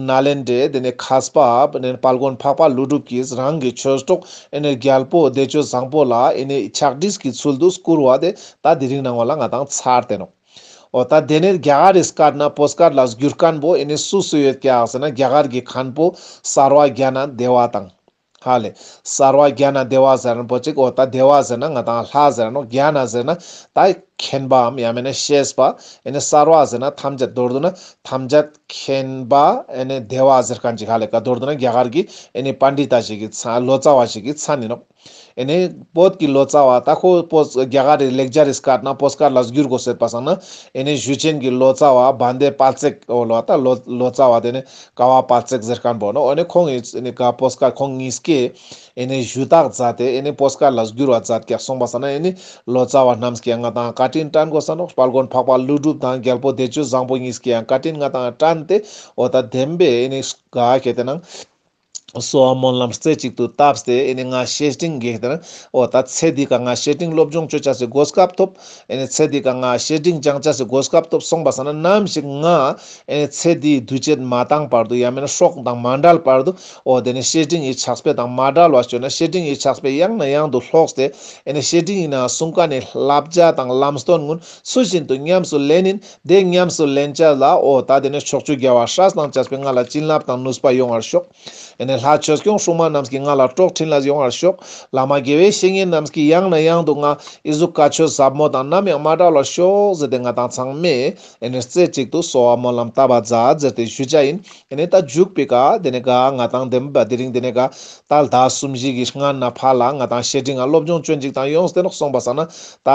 ནཱ་ལེནྡྲའི་དེ་ནི་མཁས་པ་ཨེ་ནི་དཔལ་མགོན་འཕགས་པ་ཀླུ་སྒྲུབ་ཀྱིས་རང་གི་ཆོས་གྲོགས་ཨེ་ནི་རྒྱལ་པོ་བདེ་སྤྱོད་བཟང་པོ་ལ་ཨེ་ནི་ཕྱག་བྲིས་ཀྱི་ཚུལ་དུ་བསྐུར་བ་དེ་ད་དེ་རིང་ནང་བ་ལ་ང་ཏང་ཚར་ཏེ་ནོག། འོ་ད་དེ་ནས་རྒྱ་གར་རི་སྐད་ན་པོ་སྐད་ལ་བསྒྱུར་མཁན་པོ་ཨེ་ནི་སུ་སུ་ཡོད་ཀྱག་ཟེར་ན། རྒྱ་གར་གྱི་མཁན་པོ་སརྦ་ཛྙཱ་ན་དེ་བ་དང་། ཧ་ལེ། སརྦ་ཛྙཱ་ན་དེ་བ་ཟེར་མཁན་པོ་ཅིག། འོ་ད་དེ་བ་ཟེར་ན་ང་ཏང་ལྷ་ཟེར་ནོག། ཛྙཱ་ན་ཟེར་ན་ད་མཁྱེན་པའམ་ཡང་མེད་ན་ཤེས་པ། ཨེ་ནི་སརྦ་ཟེར་ན་ཐམས་ཅད། མདོར་བསྡུ་ན་ཐམས་ཅད་མཁྱེན་པ། ཨེ་ནི་དེ་བ་ཟེར་མཁན་ཅིག། ཧ་ལེ། ཀ་མདོར་བསྡུ་ན་རྒྱ་གར་གྱི་ཨེ་ནི་པཎྜི་ཏ་ཞིག་གི་མཚན། ལོ་ཙཱ་བ་ཞིག་གི་མཚན་ཨིན་ནོག། ཨེ་ནི་བོད་ཀྱི་ལོ་ཙཱ་བ་ད་ཁོ་བོད་རྒྱ་གར་རི་ལེགས་སྦྱར་རི་སྐད་ན་པོ་སྐད་ལ་བསྒྱུར་དགོས་ཟེར་པ་སང་ན། ཨེ་ནི་ཞུ་ཆེན་གྱི་ལོ་ཙཱ་བ་བན་དེ་དཔལ་བརྩེགས། འོ་ལོ་ད་ལོ་ལོ་ཙཱ་བ་དེ་ནི་ཀ་བ་དཔལ་བརྩེགས་ཟེར་མཁན་པོ་ནོག། ཨེ་ནི་ཁོང་ངི་ཨེ་ནི་ག་པོ་སྐད་ཁོང་ཉིས་ཀས་ཨེ་ནི་ཞུ་དག་མཛད་དེ་ཨེ་ནི་པོ་སྐད་ལ་བསྒྱུར་བ་མཛད་ཀྱག། སོང་པ་སང་ན་ཨེ་ནི་ལོ་ཙཱ་བ་རྣམས་ཀྱིས་ཡང་ང་ཏང་བཀའ་དྲིན་དྲན་དགོས་ས་ནོག། དཔལ་མགོན་འཕགས་པ་ཀླུ་སྒྲུབ་དང་རྒྱལ་པོ་བདེ་སྤྱོད་བཟང་པོ་ཉིས་ཀས་ཡང་བཀའ་དྲིན་ང་ཏང་དྲན་ཏེ། འོ་ད་བདེན་པའི་ཨེ་ནི་ག་ཁེ་ཏེ་ན་གསོལ་བ་སྨོན་ལམ་རྩེ་གཅིག་ཏུ་བཏབ་སྟེ་ཨེ་ནི་ང་བཤེས་སྤྲིངས་ཀྱི་དེ་ན་འོ་ད་ཚེ་འདི་ཀ་ང་བཤེས་སྤྲིངས་སློབ་སྦྱོང་ཅོ་ཅེས་སི་གོ་སྐབས་ཐོབ། ཨེ་ནི་ཚེ་འདི་ཀ་ང་བཤེས་སྤྲིངས་སྦྱང་ཅེས་སི་གོ་སྐབས་ཐོབ། སོང་པ་སང་ན་ནམ་ཞིག་ང་ཨེ་ནི་ཚེ་འདིའི་འདུ་བྱེད་མ་བཏང་བར་དུ་ཡང་མེད་ན་སྲོག་དང་མ་བྲལ་བར་དུ། འོ་དེ་ནི་བཤེས་སྤྲིངས་ཀྱི་ཕྱག་དཔེ་དང་མ་བྲལ་བ་ཅོ་ན། བཤེས་སྤྲིངས་ཀྱི་ཕྱག་དཔེ་ཡང་ནས་ཡང་དུ་ཀློག་སྟེ་ཨེ་ནི་བཤེས་སྤྲིངས་ཀྱི་ནང་གསུངས་མཁན་ནི་བསླབ་བྱ་དང་ལམ་སྟོན་ཀུན་ཚུལ་བཞིན་དུ་ཉམས་སུ་ལེན་ཡིན། དེ་ཉམས་སུ་ལེན་ཅེས་ལ་འོ་ད་དེ་ནི་ཕྱོགས་བཅུའི་རྒྱལ་བ་སྲས་དང་བཅས་པའི་ང་ལ་བྱིན་རླབས་དང་ནུས་པ་ཡོང་བར་ཤོག། ཨེ་ནི་ལྷ་ཆོས་སྐྱོང་སྲུང་མ་རྣམས་ཀྱིས་ང་ལ་གྲོགས་འཕྲིན་ལས་ཡོང་བར་ཤོག། བླ་མ་དགེ་བའི་བཤེས་གཉེན་རྣམས་ཀྱིས་ཡང་ནས་ཡང་དུ་ང་ཨི་ཟུག་བཀའ་ཆོས་ཟབ་མོ་དང་ནམ་ཡང་མ་བྲལ་བར་ཤོག་ཟེར་ཏེ་ང་ཏང་ཚང་མས་ཨེ་ནི་རྩེ་གཅིག་ཏུ་གསོལ་བ་སྨོན་ལམ་བཏབ་པ་མཛད་ཟེར་ཏེ་ཞུ་ཅེས་ཡིན། ཨེ་ནི་ད་འཇུག་པའི་ཀ་དེ་ནི་ག་ང་ཏང་བདེན་པ་དེ་རིང་དེ་ནི་ག་ད་ཟླ་གསུམ་བཞི་གི་སྔན་ན་ཕར་ལ་ང་ཏང་བཤེས་སྤྲིངས་ང་སློབ་སྦྱོང་ཅོ་ཅེས་ཅིག་དང་ཡོངས་ཏེ་ནོག། སོང་པ་སང་ན་ད་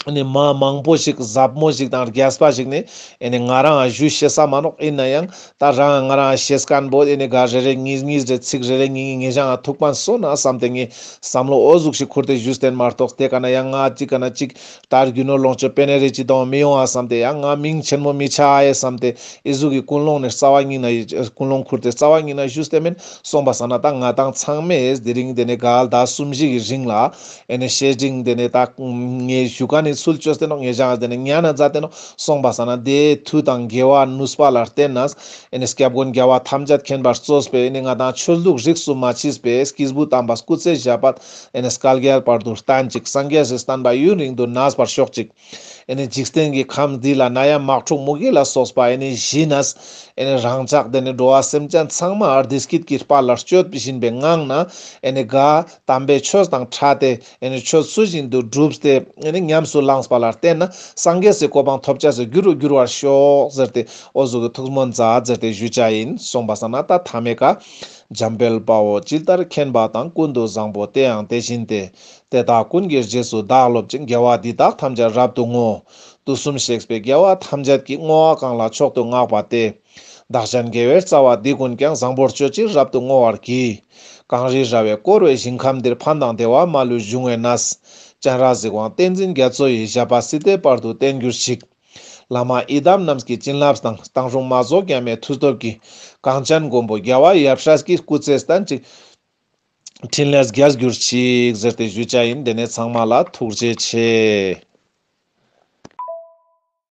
ཨེ་ནི་མ་མང་པོ་ཞིག་ཟབ་མོ་ཞིག་དང་རྒྱས་པ་ཞིག་ནི་ཨེ་ནི་ང་རང་ཞུ་ཤེས་ས་མ་ནོག། ཡིན་ན་ཡང་ད་རང་ང་རང་ཤེས་མཁན་པོ་ཨེ་ནི་ག་རེ་རེ་གཉིས་གཉིས་རེ་ཚིག་རེ་རེ་གཉིས་གཉིས་ངེད་ཅག་ཐུག་པ་སོང་ན་བསམ་སྟེ་ངས་བསམ་བློ་འོ་ཟུག་ཞིག་ཁུར་ཏེ་ཞུས་ཏེ་མ་གཏོགས། དེ་ཀ་ན་ཡང་ང་གཅིག་ཀ་ན་གཅིག་ད་རྒྱུ་ནོར་ལོངས་སྤྱོད་པེ་ནེ་རེ་ཅིག་དང་མི་ཡོང་བ་བསམ་སྟེ། ཡང་ང་མིང་ཆེན་མོ་མི་ཆགས་ཨེ་བསམ་སྟེ་ཨི་ཟུག་གི་ཀུན་སློང་ནི་རྩ་བ་ཉིད་ནས་ཀུན་སློང་ཁུར་ཏེ་རྩ་བ་ཉིད་ནས་ཞུས་ཏེ་མེན། སོང་པ་སང་ན་ད་ང་ཏང་ཚང་མས་དེ་རིང་དེ་ནི་ག་ཟླ་གསུམ་བཞི་གི་རིང་ལ་ཨེ་ནི་བཤེས་སྤྲིངས་དེ་ནི་ད་ངས་ཞུ་མཁན་ནི་ཚུལ་ཅོས་ཏེ་ནོག། ངེད་ཅག་དེ་ནི་ཉན་ན་མཛད་དེ་ནོག། སོང་པ་སང་ན་དེ་མཐུ་དང་དགེ་བ་ནུས་པ་ལ་བརྟེན་ནས་ཨེ་ནི་སྐྱབས་མགོན་རྒྱལ་བ་ཐམས་ཅད་མཁྱེན་པས་གཙོས་པའི་ཨེ་ནི་ང་ཏང་ཆོས་ལུགས་རིས་སུ་མ་མཆིས་པའི་སྐྱེས་བུ་དམ་པ་སྐུ་ཚེ་ཞབས་པད་ཨེ་ནི་བསྐལ་བརྒྱའི་བར་དུ་བརྟན་ཅིག། སངས་རྒྱས་སི་བསྟན་པ་ཡུན་རིང་དུ་གནས་པར་ཤོག་ཅིག། ཨེ་ནི་འཇིག་རྟེན་གྱི་ཁམས་འདི་ལ་ནད་ཡམས་དམག་འཁྲུག་མུ་གེ་ལ་སོགས་པ་ཨེ་ནི་ཞི་ནས། ཨེ་ནི་རང་ཅག་དེ་ནི་འགྲོ་བ་སེམས་ཅན་ཚང་མ་བདེ་སྐྱིད་ཀྱི་དཔལ་ལ་སྤྱོད་བཞིན་པའི་ངང་ན་ཨེ་ནི་ག་དམ་པའི་ཆོས་དང་འཕྲད་དེ་ཨེ་ནི་ཆོས་ཚུལ་བཞིན་དུ་བསྒྲུབས་ཏེ་ཨེ་ནི་ཉམས་སུ་བླངས་པ་ལ་བརྟེན་ན་སངས་རྒྱས་སི་གོ་འཕང་ཐོབ་ཅེས་སི་རྒྱུ་རུ་འགྱུར་བར་ཤོག་ཟེར་ཏེ་འོ་ཟུག་གི་ཐུགས་སྨོན་མཛད་ཟེར་ཏེ་ཞུ་ཅེས་ཡིན། སོང་པ་སང་ན་ད་མཐའ་མའི་ཀ་འཇམ་དཔལ་དཔའ་བོས་ཇི་ལྟར་མཁྱེན་པ་དང་། ཀུན་ཏུ་བཟང་པོ་དེ་ཡང་དེ་བཞིན་ཏེ། དེ་དག་ཀུན་གྱི་རྗེས་སུ་བདག་སློབ་ཅིང་། དགེ་བ་འདི་དག་ཐམས་ཅད་རབ་ཏུ་བསྔོ། དུས་གསུམ་གཤེགས་པའི་རྒྱལ་བ་ཐམས་ཅད་ཀྱིས། བསྔོ་བ་གང་ལ་མཆོག་ཏུ་བསྔགས་པ་དེས། བདག་གཞན་དགེ་བའི་རྩ་བ་འདི་ཀུན་ཀྱང་། བཟང་པོར་སྤྱོད་ཕྱིར་རབ་ཏུ་བསྔོ་བར་བགྱི། གངས་རི་ར་བས་བསྐོར་བའི་ཞིང་ཁམས་འདིར། ཕན་དང་བདེ་བ་མ་ལུས་འབྱུང་བའི་གནས། སྤྱན་རས་གཟིགས་དབང་བསྟན་འཛིན་རྒྱ་མཚོ་ཡི། ཞབས་པད་སྲིད་མཐའི་བར་དུ་བརྟན་གྱུར་ཅིག། བླ་མ་ཡི་དམ་རྣམས་ཀྱི་བྱིན་རླབས་དང་། བཏང་སྲུང་མ་རྫོགས་མཉམ་མེད་མཐུ་སྟོབས་ཀྱིས། གངས་ཅན་མགོན་པོ་རྒྱལ་བ་ཡབ་སྲས་ཀྱི། སྐུ་ཚེ་བརྟན་ཅིང་འཕྲིན་ལས་རྒྱས་གྱུར་ཅིག་ཟེར་ཏེ་ཞུ་ཅེས་ཡིན། དེ་ནས་ཚང་མ་ལ་ཐུགས་རྗེ་ཆེ།